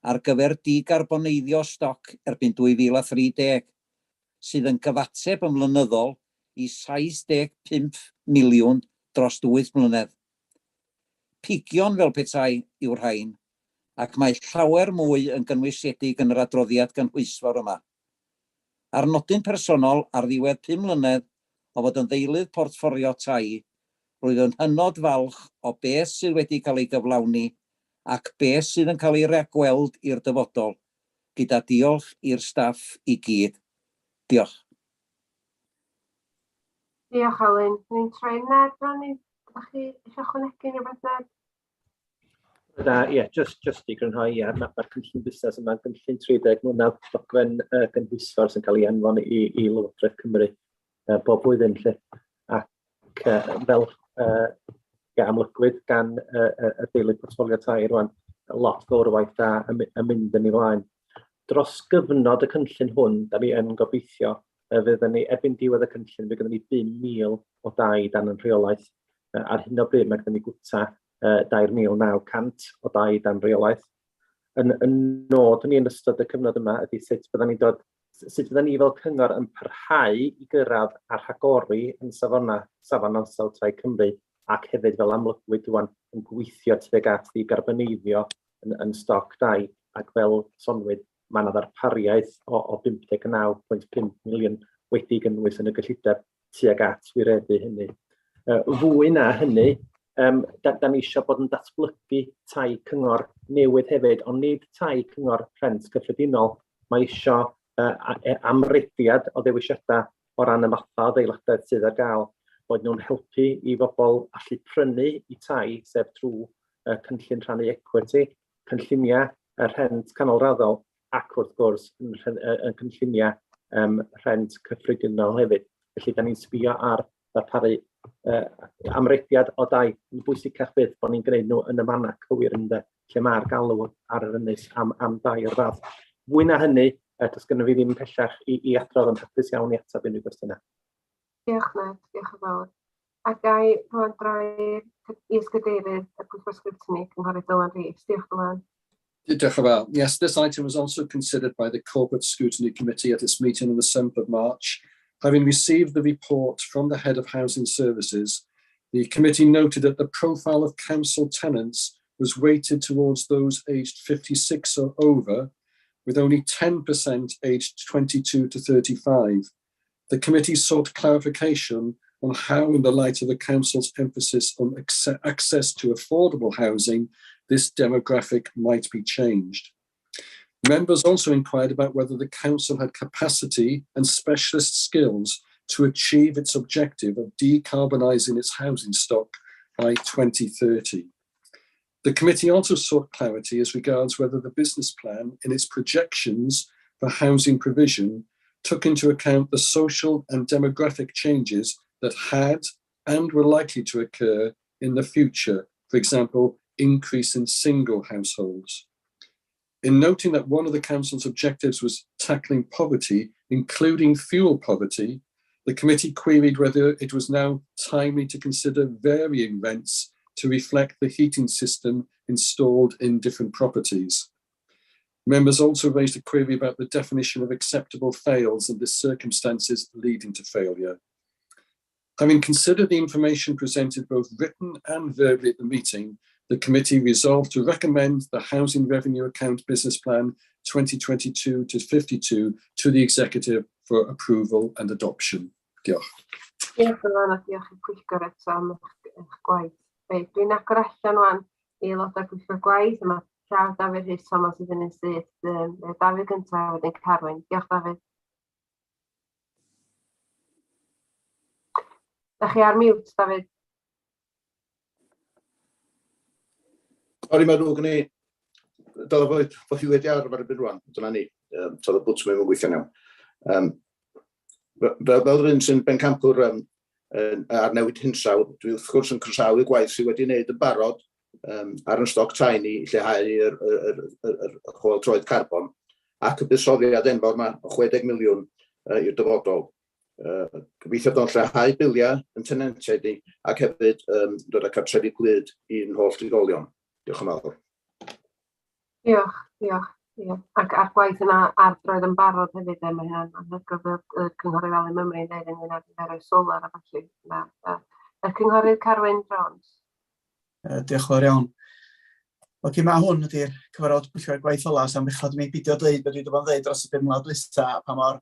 ar gyfer digarboneiddio stoc erbyn 2030, sydd yn cyfateb yn flynyddol i 75 miliwn dros 8 mlynedd. Pigion fel petai yw'r rhain, ac mae llawer mwy yn gynwysiedig yn yr adroddiad gynhwysfawr yma. Ar nodyn personol, ar ddiwedd 5 mlynedd o fod yn ddeilydd portffolio tai, roedd yn hynod falch o beth sydd wedi cael ei gyflawni ac beth sydd yn cael ei ragweld i'r dyfodol, gyda diolch i'r staff i gyd. Diolch. Diolch, Alun. Ni'n troi Ned rwan. Ydych chi eisiau ychwanegu rhywbeth, Ned? Da, ie, just i grynhoi, ie, mae'r cynllun busnes yma'n gynllun 30 mlynedd dogfen gynhwysfawr sy'n cael ei anfon i Lywodraeth Cymru bob blwyddyn, lle. Ac fel amlygwyd gan y deilydd portffolio tai rwan, lot fawr o waith da yn mynd yn ei flaen. Dros gyfnod y cynllun hwn, da ni yn gobeithio fydden ni erbyn diwedd y cynllun, fydd gynnon ni 5,000 o dai dan yn rheolaeth. Ar hyn o bryd mae gynnon ni gwta 2,900 o dai dan reolaeth. Yn nod ni yn ystod y cyfnod yma ydy sut fydden ni'n dod, sut fydden ni fel cyngor yn parhau i gyrraedd a rhagori yn safon ansawdd tai Cymru, ac hefyd fel amlygwyd rwan yn gweithio tuag at ddigarboneiddio yn stoc dai, ac fel sonwyd, mae yna ddarpariaeth o 59.5 miliwn wedi gynnwys yn y gyllideb tuag at wireddu hynny. Fwy na hynny, da ni eisiau bod yn datblygu tai cyngor newydd hefyd, ond nid tai cyngor rhent cyffredinol. Mae eisiau amrediad o ddewisiadau o ran y mathau o adeiladau sydd ar gael. bod nhw'n helpu i bobl allu prynu i tai, sef trwy cynllun rhannu equity, cynlluniau y rhent canolraddol ac wrth gwrs yn, yn cynlluniau rhent cyffredinol hefyd. Felly, da ni'n sbio ar ddarparu amrediad o dai yn bwysicach byth bod ni'n gwneud nhw yn y mannau cywir ynde, lle mae'r galw ar yr ynys am, am dai o'r fath. Fwy na hynny, does gynno fi ddim pellach i, i adrodd yn hapus iawn i ateb unrhyw gwestiynau. Diolch Ned, diolch yn fawr. A gai rwan droi is-gadeirydd y Pwyllgor Sgriwtini, Cynghorydd Dylan Rees. Diolch Dylan. Diolch yn fawr. Yes, this item was also considered by the Corporate Scrutiny Committee at its meeting on the 7th of March. Having received the report from the Head of Housing Services, the committee noted that the profile of council tenants was weighted towards those aged 56 or over, with only 10% aged 22 to 35. The committee sought clarification on how, in the light of the council's emphasis on access to affordable housing, this demographic might be changed. Members also inquired about whether the council had capacity and specialist skills to achieve its objective of decarbonising its housing stock by 2030. The committee also sought clarity as regards whether the business plan in its projections for housing provision took into account the social and demographic changes that had and were likely to occur in the future, for example, increase in single households. In noting that one of the council's objectives was tackling poverty, including fuel poverty, the committee queried whether it was now timely to consider varying rents to reflect the heating system installed in different properties. Members also raised a query about the definition of acceptable fails and the circumstances leading to failure. Having considered the information presented both written and verbally at the meeting, the committee resolved to recommend the Housing Revenue Account Business Plan 2022 to 52 to the Executive for approval and adoption. Diolch. Diolch yn fawr a diolch i'r pwyllgor eto am eich, eich gwaith. Reit, dwi'n agor allan wan i aelodau'r pwyllgor gwaith. Yma llaw Dafydd Rhys Thomas i fyny'n syth. Dafydd gyntaf, wedyn Carwyn. Diolch Dafydd. Da chi ar mute, Dafydd? Sori, mae rhywg ni. Dylai fod, fod fi wedi arfer erbyn rwan. Dyna ni. Um, Todd y bwtwm ddim yn gweithio'n iawn. Um, fel, fel rhywun sy'n bencampwr um, ar newid hinsawdd, dwi wrth gwrs yn croesawu gwaith sydd wedi wneud yn barod um, ar yn stoc tai ni i lleihau yr, yr, yr, yr, yr chôl troed carbon ac y buddsoddiad enfawr yma o 60 miliwn uh, i'r dyfodol. Uh, gobeithio bod o'n lleihau biliau yn tenantiaid ni ac hefyd um, dod â cartrefi glyd i'n holl drigolion. Diolch yn fawr. Diolch, diolch. Ie. Ac a'r gwaith yna ar droed yn barod hefyd, e, mae hynna'n anhygoel fel y cynghorydd Alun Mymru yn dweud ynglyn â niferoedd solar a ballu. Na, na. Y cynghorydd Carwyn Jones. Diolch yn fawr iawn. Oce, mae hwn ydy'r cyfarfod pwyllgor gwaith ola, so am bechod i mi beidio dweud beth dwi wedi bod yn dweud dros y 5 mlynedd dwytha, pa mor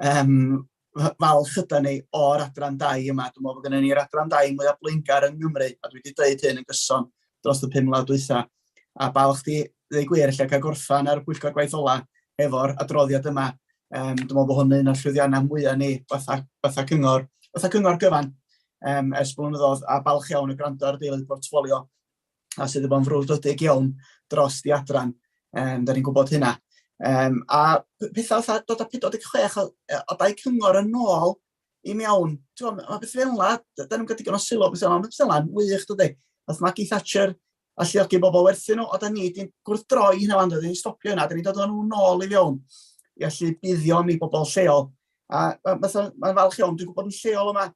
um, falch yda ni o'r adran dai yma. Dwi'n meddwl bod gennym ni'r adran dai mwyaf blaengar yng Nghymru, a dwi wedi dweud hyn yn gyson dros y 5 mlynedd dwytha. A balch di, ddweud gwir, lle cael gorffan ar y pwyllgor gwaith ola efo'r adroddiad yma. Um, dwi'n meddwl bod hwn yn un o'r llwyddiannau mwyaf ni, fatha, fatha cyngor, fatha cyngor gyfan um, ers blynyddoedd, a balch iawn y gwrando ar deulu portffolio a sydd wedi bod yn frwdfrydig iawn dros di adran. Um, da ni'n gwybod hynna. Um, a pethau fatha dod â 46 o, o dau cyngor yn ôl i mewn. Ti'n mae beth fel yna, da ni'n cael digon o sylw, beth fel yna, beth fel yna'n wych, dydy. Nath Maggie Thatcher alluogi bobl werthu nhw, o da ni wedi gwrthdroi hynna fan, da ni'n stopio hynna, da ni'n dod â nhw nôl i fewn i allu buddio ni bobl lleol. A mae'n ma falch iawn, dwi'n gwybod yn lleol yma,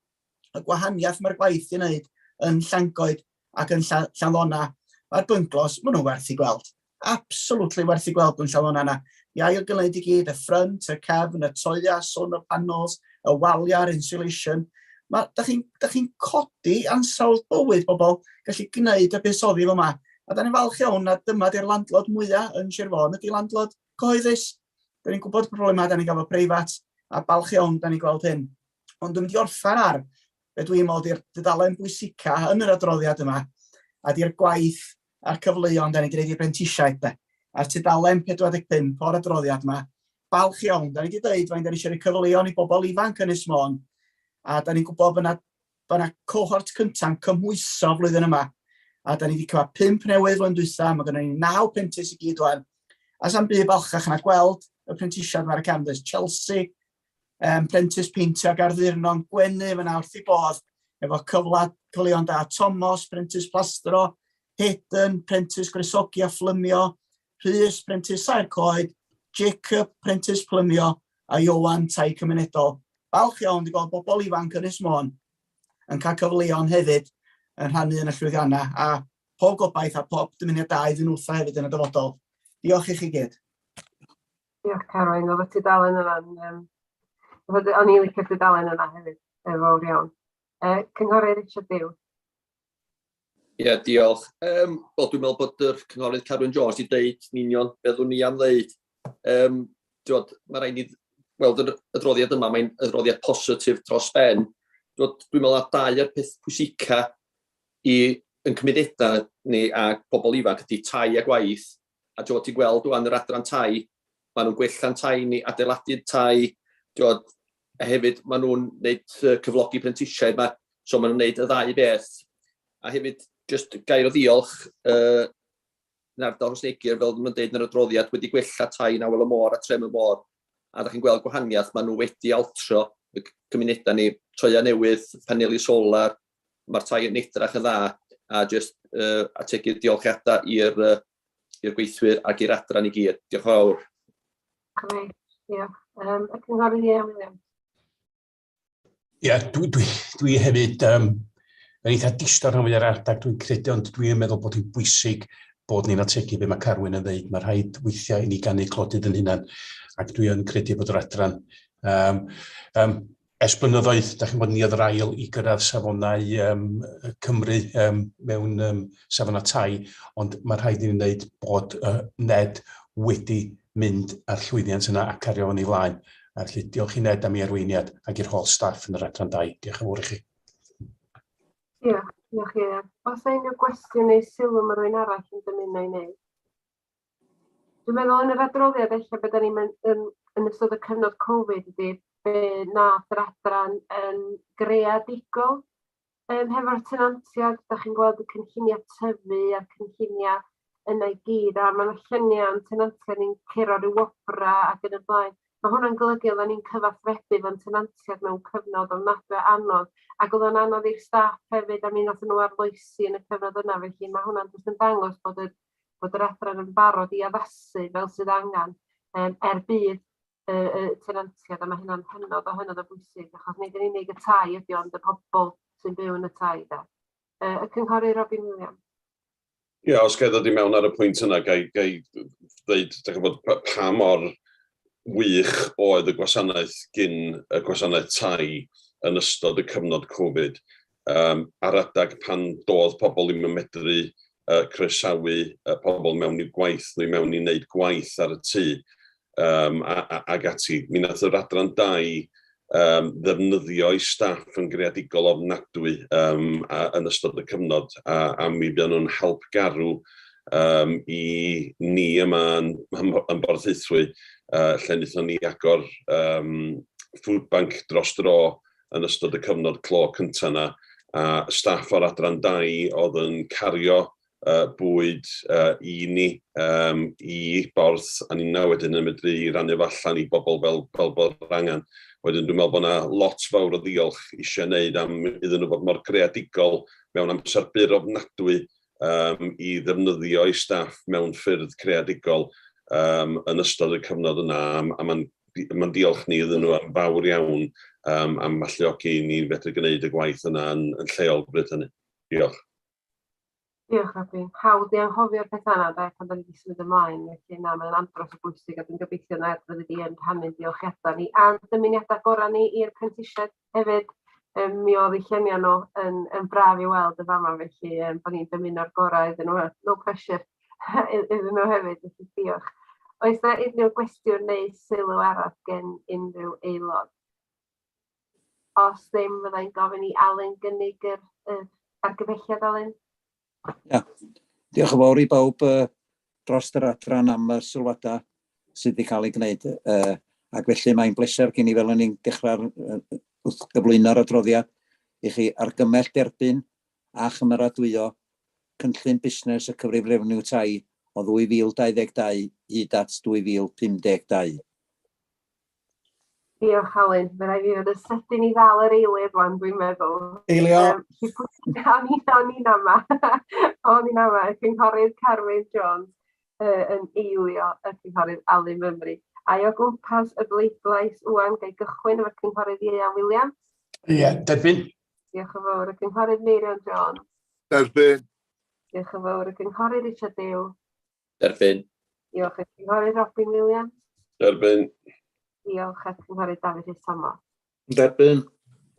y gwahaniaeth mae'r gwaith i wneud yn Llangoed ac yn Llanddona. Mae'r bynglos, maen nhw'n werth i gweld. Absolutely werth i gweld yn Llanddona yna. I ail gynllun i gyd, y ffrynt, y cefn, y toia, solar panels, y waliau'r insulation. Mae, da chi'n chi codi ansawdd bywyd bobl gallu gwneud y buddsoddi fel yma. A da ni'n falch iawn na dyma di'r landlord mwyaf yn Sir Fôn, ydy landlord cyhoeddus. Da ni'n gwybod problemau da ni'n gael preifat, a balch iawn da ni'n gweld hyn. Ond dwi'n mynd i orffen ar be dwi'n meddwl di'r dudalen bwysica yn yr adroddiad yma, a di'r gwaith a'r cyfleoedd da ni wedi gwneud i brentisiaid. De. A'r tudalen 45 o'r adroddiad yma, balch iawn, da ni wedi dweud faint da ni eisiau rhoi cyfleoedd i bobl ifanc yn Ynys Môn, a da ni'n gwybod bod yna bod yna cohort cynta'n cymhwyso flwyddyn yma. A da ni wedi cael 5 newydd flwyddyn dwytha, mae gennym ni 9 prentis i gyd wan. A sa'm byd balchach na gweld y prentisiad mae'r cefn, Chelsea, prentis peintio ag arddurno'n gwenu fyna wrth i bodd, efo cyfla cyfleon da Thomas, prentis plastro, Hayden, prentis gwresogi a phlymio, Rhys, prentis saer coed, Jacob, prentis plymio, a Iowan, tai cymunedol. Falch iawn di gweld bobl ifanc Ynys Môn yn cael cyfleon hefyd yn rhannu yn y llwyddiannau, a pob gobaith a pob dymuniad da iddyn nhw hefyd yn y dyfodol. Diolch i chi gyd. Diolch Carwyn, oedd y tudalen yna'n... o'n i'n licio'r tudalen yna hefyd, fawr iawn. Cynghorydd Richard Hughes. Ie, yeah, diolch. Wel, dwi'n meddwl bod yr cynghorydd Carwyn Jones wedi deud yn union beth o'n i am ddeud. Mae rhaid ni weld yr adroddiad yma, mae'n adroddiad positif dros ben. Dwi'n meddwl na dau o'r peth pwysica i yn cymunedau ni a pobl ifanc ydy tai a gwaith. A ti'n gweld wan yr adran tai, maen nhw'n gwella'n tai ni, adeiladu tai, a hefyd maen nhw'n gwneud cyflogi prentisiaid yma, so maen nhw'n gwneud y ddau beth. A hefyd, just gair o ddiolch, yn ardal Rhosneigr, fel maen nhw'n deud yn yr adroddiad, wedi gwella tai yn Awel y Môr a Trem y Môr. A ydych chi'n gweld gwahaniaeth, maen nhw wedi altro y cymunedau ni, toia newydd, paneli solar, mae'r tai yn edrach yn dda, a just ategu diolchiadau i'r gweithwyr ac i'r adran i gyd. Diolch yn fawr. Grêt, diolch. Y cynghorydd Ieuan Williams. Ie, dwi hefyd yn eitha distaw rhan fwya'r adag dwi'n credu, ond dwi'n meddwl bod hi'n bwysig bod ni'n ategu be mae Carwyn yn dweud. Mae rhaid weithiau i ni ganu clodydd yn hunan, ac dwi yn credu bod yr adran. Ers blynyddoedd, da chi'n bod ni oedd yr ail i gyrraedd safonau Cymru mewn safonau tai, ond mae rhaid i ni wneud bod Ned wedi mynd ar llwyddiant yna a cario fo'n ei flaen. A felly diolch i Ned am ei arweiniad ac i'r holl staff yn yr adran dai. Diolch yn fawr i chi. Diolch, diolch Ieuan. Oes 'na unrhyw gwestiwn neu sylw mae rhywun arall yn dymuno ei wneud? Dwi'n meddwl yn yr adroddiad ella beth ni'n mynd yn ystod y cyfnod Covid ydy be nath yr adran yn greadigol hefo'r tenantiad. Da chi'n gweld y cynlluniau tyfu a'r cynlluniau yna i gyd, a mae yna lluniau o'n tenantiad ni'n curo ryw wobra ac yn y blaen. Mae hwnna'n golygu oedden ni'n cyfathrebu fo'n tenantiad mewn cyfnod ofnadwy o anodd, ac oedd o'n anodd i'r staff hefyd, a mi nath nhw arloesi yn y cyfnod yna, felly mae hwnna'n jyst yn dangos bod yr adran yn barod i addasu fel sydd angen er budd y tenantiad, a mae hynna'n hynod o bwysig, achos nid yn unig y tai ydy ond y pobl sy'n byw yn y tai. Da. Y cynghorydd Robin Williams. Ie, os ga i ddod i mewn ar y pwynt yna, ga i ddeud, dach chi'n gwbod, pa mor wych oedd y gwasanaeth gyn y gwasanaeth tai yn ystod y cyfnod Covid. Ar adeg pan doedd pobl ddim yn medru croesawu pobl mewn i'w gwaith neu mewn i wneud gwaith ar y tŷ ag ati. Mi nath yr adran dai ddefnyddio ei staff yn greadigol ofnadwy yn ystod y cyfnod, a mi fuon nhw'n help garw i ni yma yn Borthaethwy, lle wnaethon ni agor food bank dros dro yn ystod y cyfnod clo cyntaf yna, a staff o'r adran dai oedd yn cario bwyd i ni, i Borth, a ni'na wedyn yn medru rannu fo allan i bobl fel bod angen. Wedyn dwi'n meddwl bod yna lot fawr o ddiolch eisiau wneud am iddyn nhw fod mor greadigol mewn amser byr ofnadwy i ddefnyddio eu staff mewn ffyrdd creadigol yn ystod y cyfnod yna. A mae'n diolch ni iddyn nhw am fawr iawn am alluogi ni fedru gwneud y gwaith yna yn lleol bryd hynny. Diolch. Diolch, Robin. Hawdd i anghofio'r pethau yna, de, pan da ni wedi symud ymlaen. Felly na, mae'n andros o bwysig a dwi'n gobeithio na fyddi di yn rhannu'n diolchiadau ni a'n dymuniadau gorau ni i'r prentisiaid hefyd. Mi oedd eu lluniau nhw yn braf i weld y fama, felly bod ni'n dymuno'r gorau iddyn nhw. No pressure iddyn nhw hefyd, felly diolch. Oes yna unrhyw gwestiwn neu sylw arall gen unrhyw aelod? Os ddim, fyddai'n gofyn i Alun gynnig yr argymhelliad, Alun. Ia, diolch yn fawr i bawb dros yr adran am y sylwadau sydd wedi cael ei gwneud. Ac felly mae'n bleser gen i fel o'n i'n dechrau'r wrth gyflwyno'r adroddiad i chi argymell derbyn a chymeradwyo cynllun busnes y Cyfrif Refeniw Tai o 2022 hyd at 2052. Diolch, Alun. Mae rhaid fi fod yn sydyn i ddal yr eilydd wan, dwi'n meddwl. Eilio. O'n i'n ama. O'n i'n ama. Y cynghorydd Carwyn Jones yn eilio y cynghorydd Alun Mymru. Ai o gwmpas y bleidlais wan, gai gychwyn efo'r cynghorydd Ieuan Williams? Ie, yeah, derbyn. Diolch yn fawr. Y cynghorydd Meirion Jones. Derbyn. Diolch yn fawr. Y cynghorydd Richard Dew. Derbyn. Diolch. Y cynghorydd Robin Williams. Derbyn. Diolch. A cynghorydd Dafydd Rhys Thomas. Derbyn.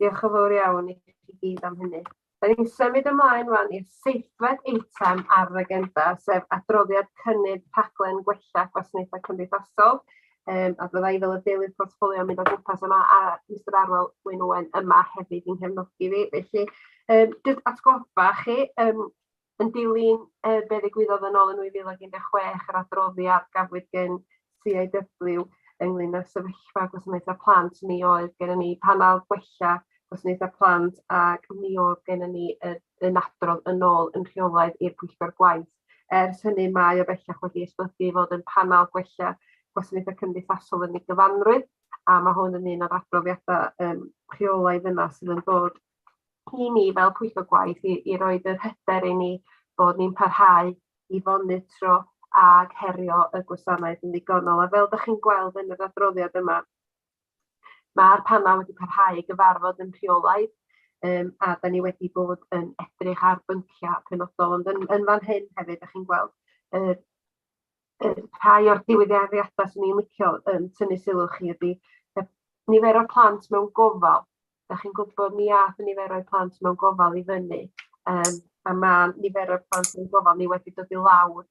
Diolch yn fawr iawn i chi gyd am hynny. Da ni'n symud ymlaen rwan i'r seithfed eitem ar yr agenda, sef adroddiad cynnydd rhaglen gwella gwasanaethau cymdeithasol. A bydda i fel y deilydd portffolio yn mynd o gwmpas yma, a Mr Arwel Wyn Owen yma hefyd i'n nghefnogi fi. Felly, jyst atgoffa chi, yn dilyn be ddigwyddodd yn ôl yn 2016, yr adroddiad gafwyd gen CIW ynglyn â sefyllfa gwasanaethau plant, mi oedd gennym ni panel gwella gwasanaethau plant ac mi oedd gennym ni yn adrodd yn ôl yn rheolaidd i'r pwyllgor gwaith. Ers hynny mae o bellach wedi esblygu i fod yn panel gwella gwasanaethau cymdeithasol yn ei gyfanrwydd, a mae hwn yn un o'r adroddiadau rheolaidd yna sydd yn dod i ni fel pwyllgor gwaith i roed yr hyder i ni bod ni'n parhau i fonitro ag herio y gwasanaeth yn ddigonol. A fel ydych chi'n gweld yn yr adroddiad yma, mae'r panel wedi parhau i gyfarfod yn rheolaidd, a da ni wedi bod yn edrych ar bynciau penodol, ond yn fan hyn hefyd, ydych chi'n gweld rhai o'r diweddiadau sy'n ni'n licio tynnu sylw chi ydy nifer o'r plant mewn gofal. Da chi'n gwybod mi ath y nifer o'r plant mewn gofal i fyny, a mae nifer o'r plant mewn gofal ni wedi dod i lawr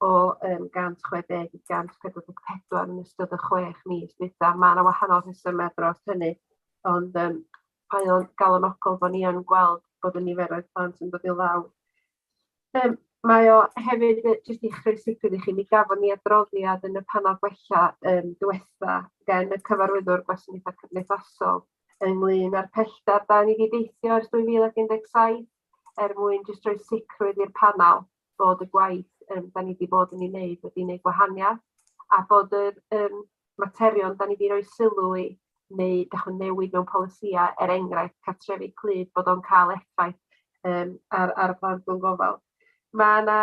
o 160 i 144 yn ystod y 6 mis dwytha. Mae yna wahanol rhesymau dros hynny, ond mae o'n galonogol bod ni yn gweld bod y niferoedd plant yn dod i lawr. Mae o hefyd, jyst i chreu sicrwydd i chi, mi gafon ni adroddiad yn y panel gwella diwetha gen y cyfarwyddwr gwasanaethau cymdeithasol ynglyn â'r pellter da ni wedi deithio ers 2017 er mwyn jyst rhoi sicrwydd i'r panel bod y gwaith da ni wedi bod yn ei wneud wedi wneud gwahaniaeth, a bod yr materion da ni wedi rhoi sylw i neu dach newid mewn polisïau, er enghraifft cartrefi clyd, bod o'n cael effaith ar y plant mewn gofal. Mae yna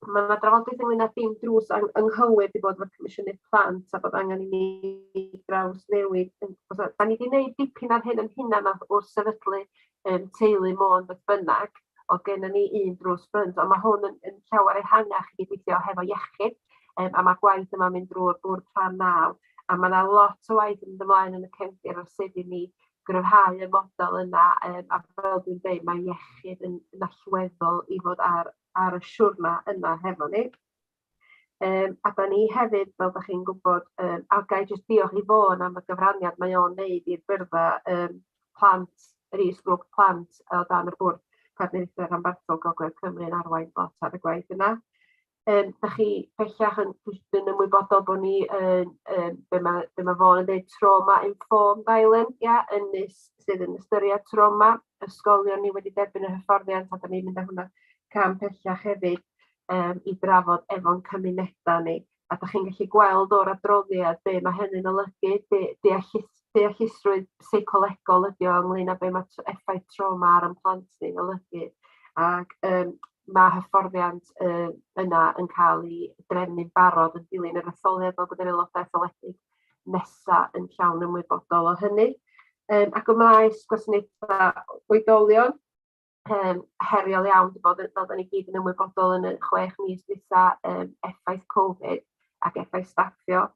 drafodaeth ynglyn â dim drws anghywir wedi bod efo'r Comisiynydd Plant a bod angen i ni drawsnewid. Da ni wedi gwneud dipyn ar hyn yn hunan wrth sefydlu teulu Môn beth bynnag, oedd gennym ni un drws ffrynt, ond mae hwn yn llawer ehangach i gydweithio hefo iechyd, a mae gwaith yma'n mynd drwy'r bwrdd rhan 9, a mae yna lot o waith yn mynd ymlaen yn y cefndir ar sut i ni gryfhau y model yna, a fel dwi'n dweud, mae iechyd yn allweddol i fod ar y siwrna yna hefo ni. A da ni hefyd, fel da chi'n gwybod, a ga i jyst diolch i Fôn am y gyfraniad mae o'n neud i'r byrddau plant, yr is-grŵp plant o dan y bwrdd partneriaethau rhanbarthol Gogledd Cymru yn arwain lot ar y gwaith yna. Da chi bellach yn ymwybodol bod ni yn, be mae Fôn yn dweud, trauma informed island, ia, ynys sydd yn ystyried trauma. Ysgolion ni wedi derbyn y hyfforddiant a da ni'n mynd â hwnna cam pellach hefyd i drafod efo'n cymunedau ni. A da chi'n gallu gweld o'r adroddiad be mae hynny'n olygu, deallusrwydd seicolegol ydi o ynglyn â be mae effaith trauma ar ein plant ni'n olygu. Ac mae hyfforddiant yna yn cael ei drefnu'n barod yn dilyn yr etholiad, fel bod yr aelodau etholedig nesaf yn llawn ymwybodol o hynny. Ac ym maes gwasanaethau oedolion, heriol iawn wedi bod, fel da ni gyd yn ymwybodol yn y 6 mis dwytha, effaith Covid ac effaith staffio.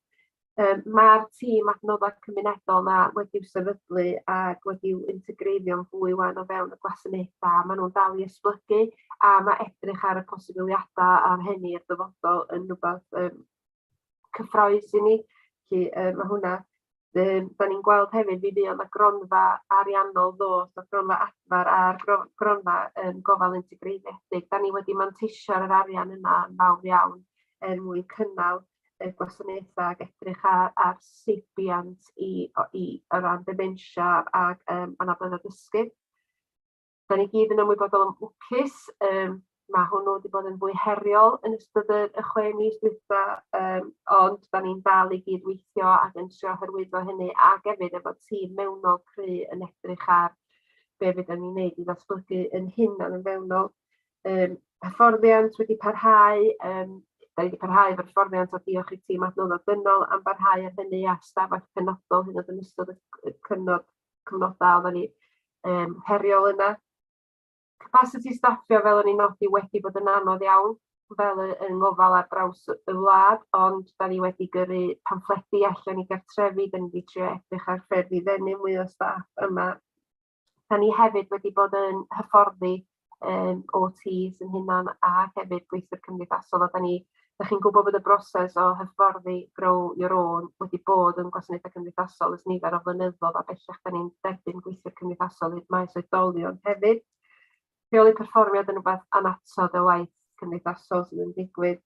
Mae'r tîm adnoddau cymunedol na wedi'w sefydlu ac wedi'w integreiddio'n fwy wan o fewn y gwasanaethau. Maen nhw'n dal i esblygu a mae edrych ar y posibiliadau ar hynny i'r dyfodol yn rhywbeth cyffrous i ni. Felly mae hwnna, da ni'n gweld hefyd mi fuodd y gronfa ariannol ddos, y gronfa adfer a'r gronfa gofal integreiddiedig. Da ni wedi manteisio ar yr arian yna yn fawr iawn er mwyn cynnal y gwasanaethau ac edrych ar seibiant i o ran dementia ac anabledd dysgu. Da ni gyd yn ymwybodol am WCIS. Mae hwnnw wedi bod yn fwy heriol yn ystod y 6 mis dwytha, ond da ni'n dal i gydweithio ac yn trio hyrwyddo hynny, ac hefyd efo tîm mewnol cry yn edrych ar be fydden ni'n neud i ddatblygu yn hunan yn fewnol. Hyfforddiant wedi parhau, da ni wedi parhau efo'r hyfforddiant a diolch i tîm adnoddau dynol am barhau ar hynny a stafell penodol hyd yn oed yn ystod y cyfnodau oedden ni heriol yna. Capacity staffio, fel o'n i'n nodi, wedi bod yn anodd iawn fel yng ngofal ar draws y wlad, ond da ni wedi gyrru pamffledi allan i gartrefi, da ni wedi trio edrych ar ffyrdd i ddenu mwy o staff yma. Da ni hefyd wedi bod yn hyfforddi OTs yn hunan a hefyd gweithwyr cymdeithasol, a da chi'n gwybod bod y broses o hyfforddi Grow Your Own wedi bod yn gwasanaethau cymdeithasol ers nifer o flynyddoedd, a bellach da ni'n derbyn gweithwyr cymdeithasol i'r maes oedolion hefyd. Rheoli perfformiad yn rhywbeth annatod o waith cymdeithasol sydd yn digwydd.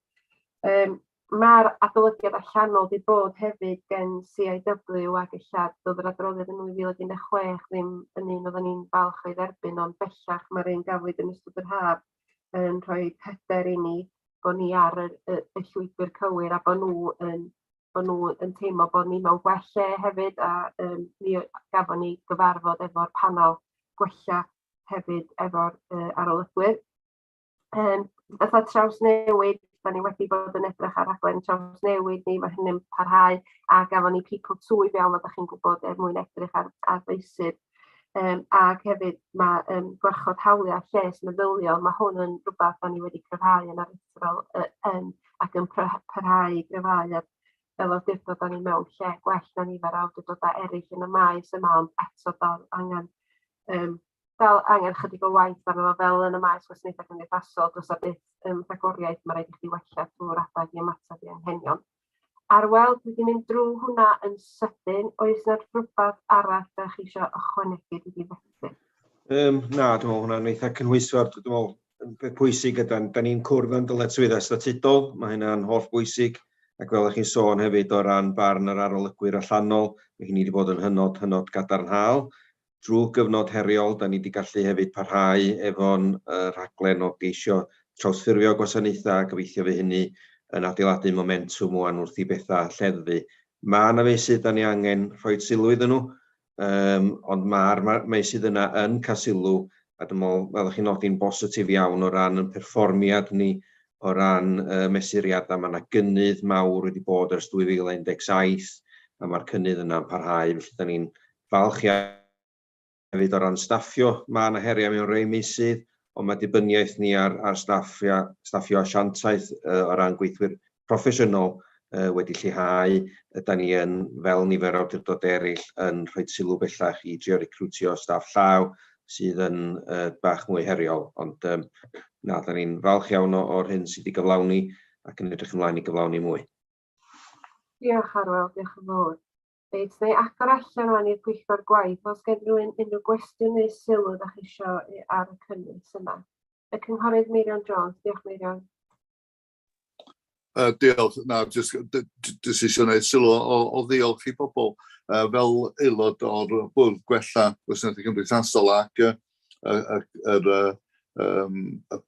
Mae'r adolygiad allanol wedi bod hefyd gen CIW, ac ella doedd yr adroddiad yn 2016 ddim yn un oedden ni'n falch o'i dderbyn, ond bellach mae'r un gafwyd yn ystod yr haf yn rhoi hyder i ni bod ni ar y llwybr cywir a bod nhw yn teimlo bod ni mewn gwell lle hefyd, a mi gafon ni gyfarfod efo'r panel gwella hefyd efo'r arolygwyr. Fatha trawsnewid, da ni wedi bod yn edrych ar rhaglen trawsnewid ni, mae hynny'n parhau, a gafon ni People 2 i fewn, fel da chi'n gwybod, er mwyn edrych ar feysydd. Ac hefyd mae gwarchod hawliau lles meddyliol, mae hwn yn rhywbeth da ni wedi cryfhau yn aruthrol ac yn parhau i gryfhau, a fel awdurdod da ni mewn lle gwell na nifer o awdurdodau eraill yn y maes yma, ond eto dal angen chydig o waith arno fo fel yn y maes gwasanaethau cymdeithasol, does 'na byth rhagoriaeth, mae rhaid i chdi wella trwy'r adeg i ymateb i anghenion. Arwel, dwi wedi mynd drwy hwnna yn sydyn. Oes yna rhywbeth arall da chi eisiau ychwanegu dwi wedi fethu? Na, dwi'n meddwl hwnna'n eitha cynhwysfawr. Dwi'n meddwl, beth pwysig ydy, da ni'n cwrdd yn dyletswyddau statudol, mae hynna'n holl bwysig. Ac fel ych chi'n sôn hefyd o ran barn yr arolygwyr allanol, mae hynny wedi bod yn hynod, hynod gadarnhaol. Drwy gyfnod heriol, da ni wedi gallu hefyd parhau efo'n rhaglen o geisio trawsffurfio gwasanaethau, a gobeithio fydd hynny yn adeiladu momentwm wan wrth i bethau lleddfu. Mae yna feysydd da ni angen rhoi sylw iddyn nhw, ond mae'r meysydd yna yn cael sylw, a dwi'n meddwl, fel ych chi'n nodi'n bositif iawn o ran yn perfformiad ni, o ran mesuriadau, mae yna gynnydd mawr wedi bod ers 2017, a mae'r cynnydd yna'n parhau, felly da ni'n falch iawn hefyd o ran staffio. Mae yna heriau mewn rhai meysydd, ond mae dibyniaeth ni ar staffio asiantaeth o ran gweithwyr proffesiynol wedi lleihau. Yda ni yn, fel nifer o awdurdodau eraill, yn rhoi sylw bellach i drio recrwtio staff llaw sydd yn bach mwy heriol. Ond na, da ni'n falch iawn o'r hyn sydd wedi gyflawni ac yn edrych ymlaen i gyflawni mwy. Diolch, Arwel, diolch yn fawr. Reit, na i agor allan rwan i'r pwyllgor gwaith. Os gen rhywun unrhyw gwestiwn neu sylw ydych chi eisiau ar y cynnwys yma. Y Cynghorydd Meirion Jones. Diolch, Meirion. Diolch. Na, just eisiau gwneud sylw o ddiolch i bobl fel aelod o'r Bwrdd Gwella Gwasanaethau Cymdeithasol ac y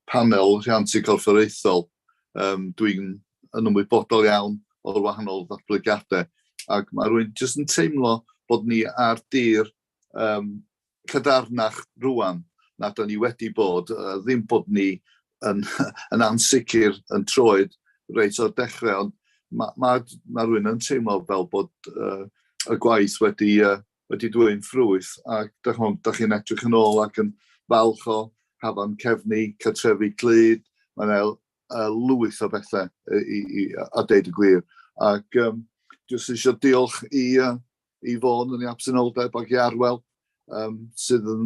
panel rhiantu corfforaethol. Dwi'n yn ymwybodol iawn o'r wahanol ddatblygiadau ac mae rhywun jyst yn teimlo bod ni ar dir cadarnach rwan na da ni wedi bod, ddim bod ni yn ansicr yn troed reit o'r dechrau, ond ma rhywun yn teimlo fel bod y gwaith wedi dwyn ffrwyth, ac da chi'n edrych yn ôl ac yn falch o Hafan Cefni, Cartrefi Clyd, mae'n lwyth o bethau i a deud y gwir. Ac jyst eisiau diolch i Fôn yn ei absenoldeb ac i Arwel, sydd yn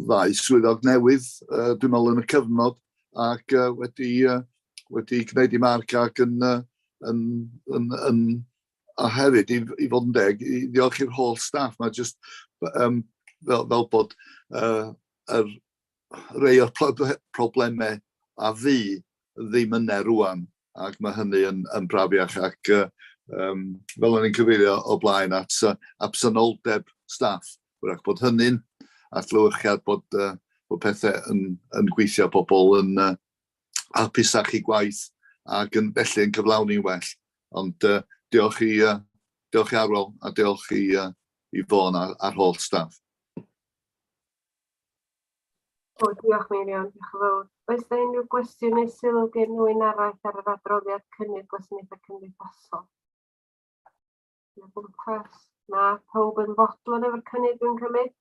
ddau swyddog newydd, dwi'n meddwl yn y cyfnod, ac wedi gwneud i marc ac yn a hefyd, i fod yn deg, i ddiolch i'r holl staff. Mae just fel bod yr rei o'r problemau a fi ddim yna rwan. Ac mae hynny yn brafiach ac fel o'n i'n cyfeirio o blaen at absenoldeb staff. Wrach bod hynny'n adlewyrchiad bod pethau yn gweithio, pobl yn hapusach i gwaith ac yn felly yn cyflawni'n well. Ond diolch i Arwel a diolch i Fôn a'r holl staff. O, diolch Meirion, diolch yn fawr. Oes yna unrhyw gwestiwn neu sylw gen rhywun arall ar yr adroddiad cynnydd gwasanaethau cymdeithasol? Na gwmpas, na pawb yn fodlon efo'r cynnydd dwi'n cymryd.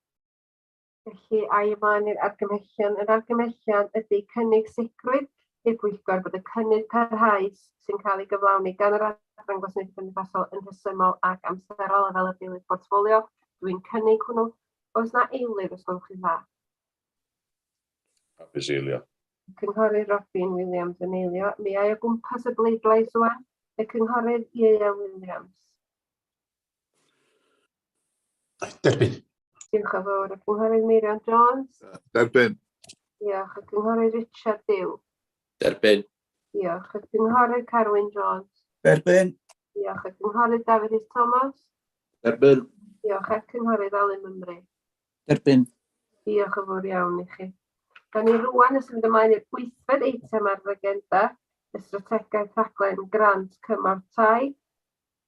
Felly, ai ymlaen i'r argymhellion. Yr argymhellion ydy cynnig sicrwydd i'r pwyllgor bod y cynnydd parhaus sy'n cael ei gyflawni gan yr Adran Gwasanaethau Cymdeithasol yn rhesymol ac amserol a fel y deilydd portffolio. Dwi'n cynnig hwnnw. Oes na eilydd os gwelwch chi'n dda? Hapus eilio. Cynghorydd Robin Williams yn eilio. Mi ai o gwmpas y bleidlais rwan. Y cynghorydd Ieuan Williams. Derbyn. Diolch yn fawr. Y cynghorydd Meirion Jones. Derbyn. Diolch. Y cynghorydd Richard Dew. Derbyn. Diolch. Y cynghorydd Carwyn Jones. Derbyn. Diolch. Y cynghorydd Dafydd Rhys Thomas. Derbyn. Diolch. Y cynghorydd Alun Mymru. Derbyn. Diolch yn fawr iawn i chi. Da ni rwan yn symud ymlaen i'r wythfed eitem ar yr agenda, y strategaeth rhaglen grant cymorth tai.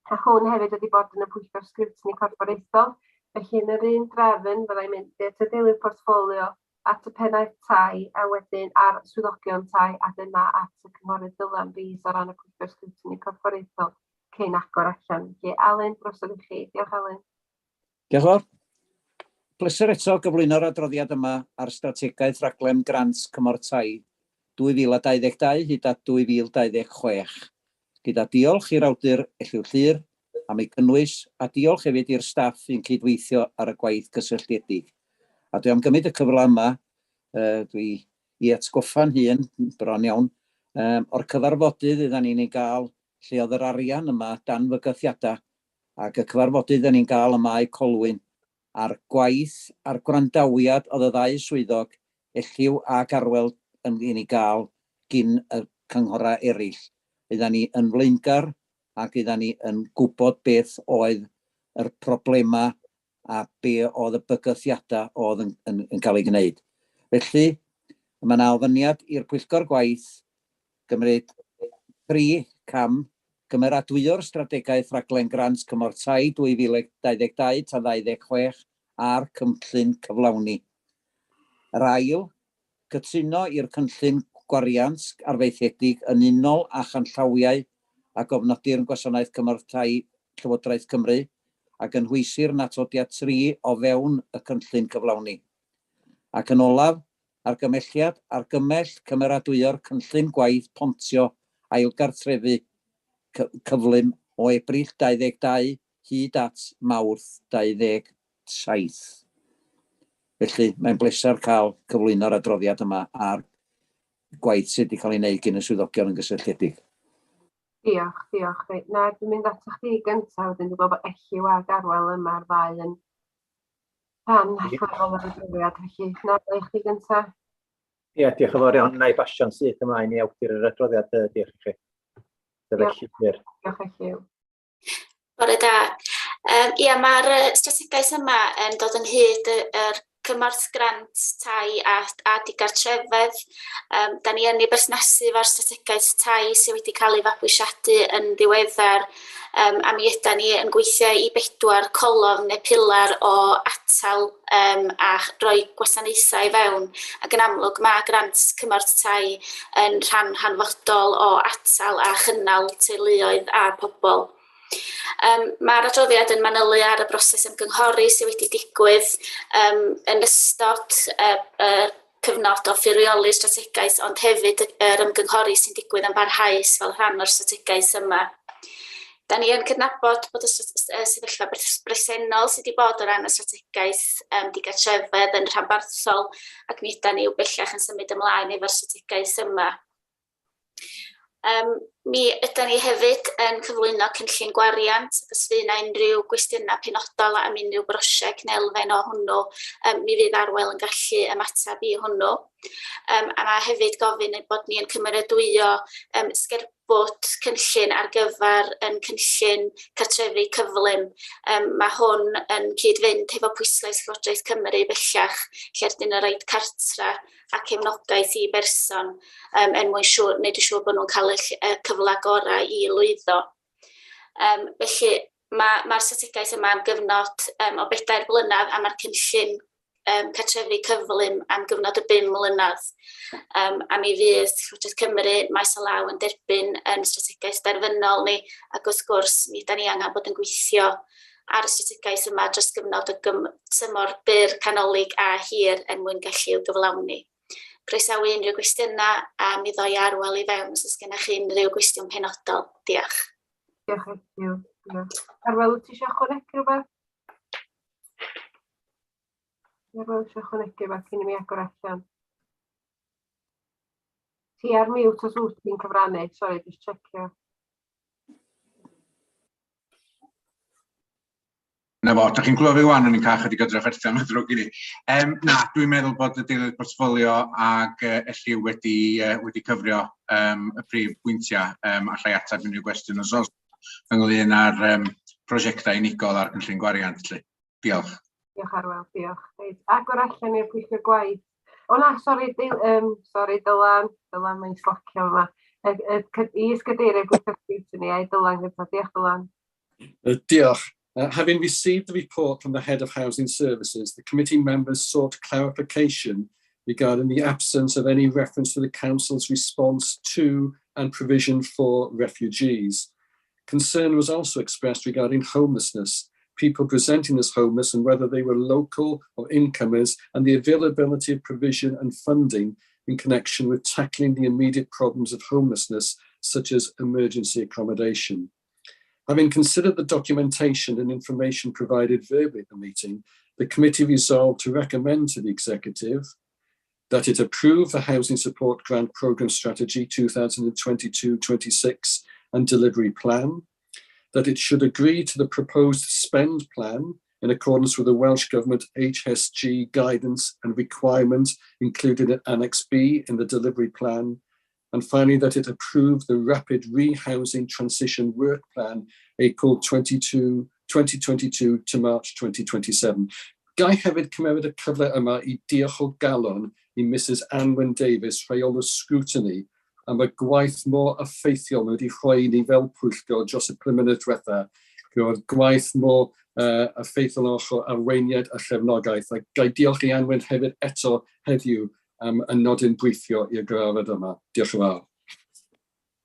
A hwn hefyd wedi bod yn y pwyllgor sgriwtini corfforaethol, felly yn yr un drefn fyddai'n mynd at y deilydd portffolio, at y pennaeth tai, a wedyn ar swyddogion tai, a dyna at y cynghorydd Dylan Rees ar ran y pwyllgor sgriwtini corfforaethol cyn agor allan. Felly, Alun, drosodd i chi. Diolch, Alun. Diolch yn fawr. Pleser eto gyflwyno'r adroddiad yma ar strategaeth rhaglen grant cymorth tai 2022 hyd at 2026. Gyda diolch i'r awdur Elliw Llyr am ei gynnwys a diolch hefyd i'r staff sy'n cydweithio ar y gwaith cysylltiedig. A dwi am gymryd y cyfle yma, dwi i atgoffa'n hun, bron iawn, o'r cyfarfodydd ydan ni'n ei gael lle oedd yr arian yma dan fygythiadau ac y cyfarfodydd ydan ni'n gael yma i Colwyn a'r gwaith a'r gwrandawiad oedd y ddau swyddog, Elliw ac Arwel, yn ei gael gyn y cynghorau eraill. Oeddan ni yn flaengar ac oeddan ni yn gwybod beth oedd yr problemau a be oedd y bygythiadau oedd yn cael ei gwneud. Felly, mae yna ofyniad i'r Pwyllgor Gwaith gymryd 3 cam, gymeradwyo'r strategaeth rhaglen grant cymorth tai 2022 tan 26 a'r cynllun cyflawni. Yr ail, cytuno i'r cynllun gwariant arfaethedig yn unol â chanllawiau a gofnodir yn Gwasanaeth Cymorth Tai Llywodraeth Cymru a gynhwysir yn atodiad 3 o fewn y cynllun cyflawni. Ac yn olaf, argymhelliad argymell cymeradwyo'r cynllun gwaith pontio ailgartrefu cyflym o Ebrill 22 hyd at Mawrth 27. Felly, mae'n bleser cael cyflwyno'r adroddiad yma a'r gwaith sydd wedi cael ei wneud gan y swyddogion yn gysylltiedig. Diolch, diolch. Reit, na, dwi'n mynd atoch chdi gyntaf, wedyn dwi'n gweld bod Elliw ac Arwel yma'r ddau yn rhan allweddol o'r adroddiad, felly na, i chdi gyntaf. Ie, diolch yn fawr iawn. Na i basio'n syth ymlaen i awdur yr adroddiad, diolch i chi. Diolch. Diolch Elliw. Bore da. Ie, mae'r strategaeth yma yn dod ynghyd yr cymorth grant tai a digartrefedd. Da ni yn ei berthnasu efo'r strategaeth tai sydd wedi cael ei fabwysiadu yn ddiweddar, a mi ydan ni yn gweithio i 4 colofn neu pilar o atal a rhoi gwasanaethau i fewn. Ac yn amlwg mae grant cymorth tai yn rhan hanfodol o atal a chynnal teuluoedd a pobl. Mae'r adroddiad yn manylu ar y broses ymgynghori sydd wedi digwydd yn ystod y cyfnod o ffurfioli strategaeth, ond hefyd yr ymgynghori sy'n digwydd yn barhaus fel rhan o'r strategaeth yma. Da ni yn cydnabod bod y sefyllfa bresennol sydd wedi bod o ran y strategaeth digartrefedd yn rhanbarthol, ac mi ydan ni bellach yn symud ymlaen efo'r strategaeth yma. Mi ydan ni hefyd yn cyflwyno cynllun gwariant, ac os fydd yna unrhyw gwestiynau penodol am unrhyw brosiect neu elfen o hwnnw, mi fydd Arwel yn gallu ymateb i hwnnw. A mae hefyd gofyn ein bod ni yn cymeradwyo sgerbwd cynllun ar gyfer yn cynllun cartrefi cyflym. Mae hwn yn cyd-fynd hefo pwyslais Llywodraeth Cymru bellach, lle rydyn nhw'n rhoid cartra a cefnogaeth i berson er mwyn wneud yn siŵr bod nhw'n cael y cyfle gorau i lwyddo. Felly mae'r strategaeth yma am gyfnod o 4 blynedd, a mae'r cynllun cartrefi cyflym am gyfnod o 5 mlynedd. A mi fydd Llywodraeth Cymru maes o law yn derbyn yn strategaeth derfynol ni, ac wrth gwrs mi ydan ni angen bod yn gweithio ar y strategaeth yma dros gyfnod o tymor byr, canolig a hir er mwyn gallu i'w gyflawni. Croesawu unrhyw gwestiynau a mi ddoi Arwel i fewn os oes gennych chi unrhyw gwestiwn penodol. Diolch. Diolch Elliw. Diolch. Arwel, wyt ti eisiau ychwanegu rhywbeth? Arwel eisiau ychwanegu rhywbeth cyn i mi agor allan? Ti ar mute os wyt ti'n cyfrannu, sori, jyst checio. Na fo, da chi'n clywed fi wan, o'n i'n cael chydig o drafferthion, mae'n ddrwg i ni. Na, dwi'n meddwl bod y deilydd portffolio ag Elliw wedi cyfrio y prif bwyntiau. Allai ateb unrhyw gwestiwn os oes ynglyn â'r prosiectau unigol a'r cynllun gwariant. Lly. Diolch. Diolch Arwel, diolch. Reit, agor allan i'r pwyllgor gwaith. O na, sori, sori Dylan, Dylan mae'n slacio yma. Is-gadeirydd pwyllgor scrutiny, a'i Dylan gyda. Diolch Dylan. Diolch. Having received the report from the Head of Housing Services, the committee members sought clarification regarding the absence of any reference to the Council's response to and provision for refugees. Concern was also expressed regarding homelessness, people presenting as homeless and whether they were local or incomers, and the availability of provision and funding in connection with tackling the immediate problems of homelessness, such as emergency accommodation. Having considered the documentation and information provided verbally at the meeting, the committee resolved to recommend to the Executive that it approve the Housing Support Grant Programme Strategy 2022-26 and Delivery Plan, that it should agree to the proposed spend plan in accordance with the Welsh Government HSG guidance and requirement included in Annex B in the delivery plan, and finally that it approve the Rapid Rehousing Transition Work Plan, April 2022 to March 2027. Ga i hefyd cymeryd y cyfle yma i diolch o galon i Mrs Anwen Davies, rheolwr scrutiny, am y gwaith mor effeithiol mae wedi rhoi i ni fel pwyllgor dros y 5 mlynedd diwetha. Roedd gwaith mor effeithiol o ochr arweiniad a chefnogaeth. A ga i diolch i Anwen hefyd eto heddiw am y nodyn briffio i'r gyfarfod yma. Diolch yn fawr.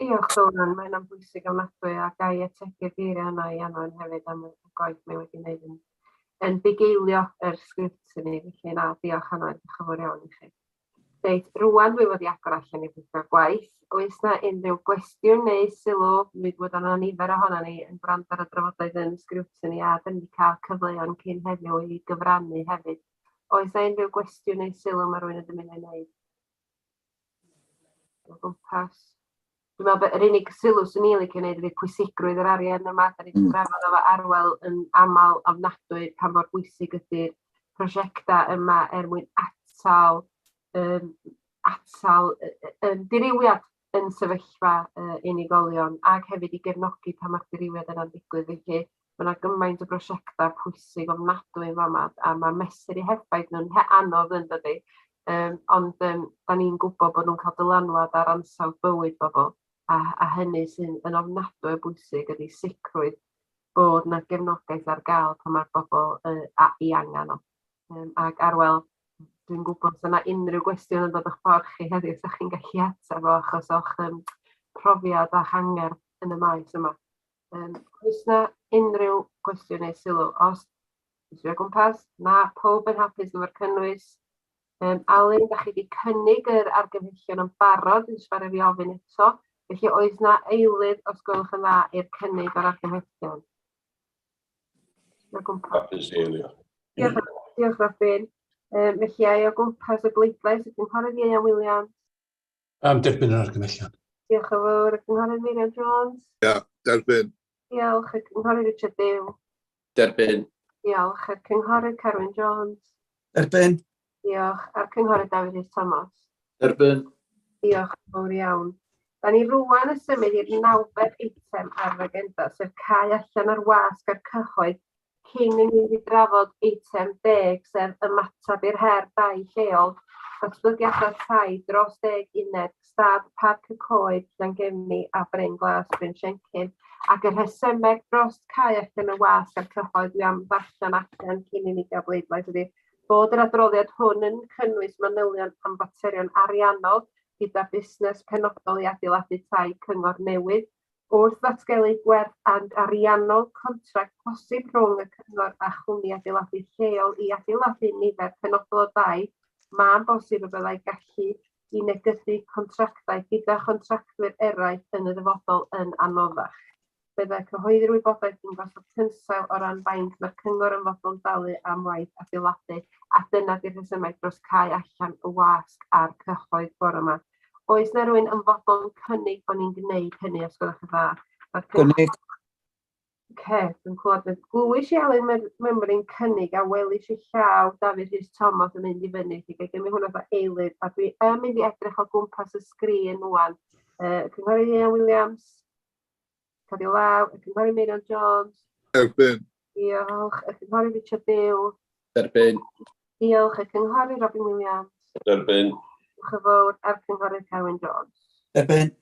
Diolch Dylan, mae'n bwysig ofnadwy a ga i ategu'r geiriau yna i Anwen hefyd am y gwaith mae wedi wneud yn bugeilio yr scrutiny. Felly na, diolch Anwen, diolch yn fawr iawn i chi. Reit, rwan dwi wedi agor allan i bwyllgor gwaith. Oes na unrhyw gwestiwn neu sylw? Mi bod yna nifer ohono ni yn gwrando ar y drafodaeth yn scrutiny a dyn ni wedi cael cyfleon cyn heddiw i gyfrannu hefyd. Oes na unrhyw gwestiwn neu sylw mae rhywun yn dymuno ei wneud? O gwmpas. Dwi'n meddwl bod yr unig sylw swn i'n licio wneud ydy pwysigrwydd yr arian yma. Da ni wedi trafod efo Arwel yn aml ofnadwy pa mor bwysig ydy'r prosiectau yma er mwyn atal dirywiad yn sefyllfa unigolion ac hefyd i gefnogi pan mae'r dirywiad yna'n digwydd. Felly mae yna gymaint o brosiectau pwysig ofnadwy yn fama a mae mesur eu heffaith nhw'n anodd yn dydi. Ond da ni'n gwybod bod nhw'n cael dylanwad ar ansawdd bywyd bobl a hynny sy'n yn ofnadwy o bwysig ydy sicrwydd bod na gefnogaeth ar gael pan mae'r bobl i angen o. Ac Arwel, dwi'n gwybod os yna unrhyw gwestiwn yn dod o'ch ffordd chi heddiw, sa chi'n gallu ateb o achos o'ch profiad a'ch angerdd yn y maes yma. Oes na unrhyw gwestiwn neu sylw? Os dwi'n o gwmpas, na, pawb yn hapus efo'r cynnwys. Alun, da chi wedi cynnig yr argymhellion yn barod, dwi'n siarad fi ofyn eto. Felly oes na eilydd, os gwelwch yn dda, i'r cynnig o'r argymhellion? O gwmpas. Hapus i eilio. Diolch, diolch Robin. Felly ai o gwmpas y bleidlais, y cynghorydd Ieuan Williams. Derbyn yr argymhellion. Diolch yn fawr, y cynghorydd Meirion Jones. Ia, derbyn. Diolch, y cynghorydd Richard Dew. Derbyn. Diolch, y cynghorydd Carwyn Jones. Derbyn. Diolch, a'r cynghorydd Dafydd Rhys Thomas. Derbyn. Diolch yn fawr iawn. Da ni rwan yn symud i'r nawfed eitem ar yr agenda, sef cau allan ar wasg a'r cyhoedd cyn i ni fynd i drafod eitem 10, sef ymateb i'r her dai lleol, datblygiadau tai dros 10 uned, stad Parc y Coed, Llangefni a Bryn Glas, Bryn Siencyn, ac y rhesymeg dros cau allan y wasg a'r cyhoedd dwi am ddarllen allan cyn i ni gael bleidlais ydy bod yr adroddiad hwn yn cynnwys manylion am faterion ariannol gyda busnes penodol i adeiladu tai cyngor newydd, wrth ddatgelu gwerth ariannol contract posib rhwng y cyngor a chwmni adeiladu lleol i adeiladu nifer penodol o dai, mae'n bosib y byddai gallu i negydu contractau gyda chontractwyr eraill yn y dyfodol yn anoddach. Byddai cyhoeddi'r wybodaeth yn gosod cynsail o ran faint mae'r cyngor yn fodlon dalu am waith adeiladu, a dyna di'r rhesymau dros cau allan y wasg a'r cyhoedd bore yma. Oes na rywun yn fodlon cynnig bod ni'n gwneud hynny, os gwelwch yn dda? Mae'r Gynnig. Oce, dwi'n clywed beth glywys i Alun Mymryn cynnig a welis i llaw Dafydd Rhys Thomas yn mynd i fyny. Felly ga i gymryd hwnna fatha eilydd a dwi yn mynd i edrych o gwmpas y sgrin rŵan. Cynghorydd Ieuan Williams, codi law, y Cynghorydd Meirion Jones. Erbyn. Diolch. Y Cynghorydd Richard Dew. Derbyn. Diolch. Y Cynghorydd Robin Williams. Derbyn. Diolch yn fawr. A'r Cynghorydd Carwyn Jones. Derbyn.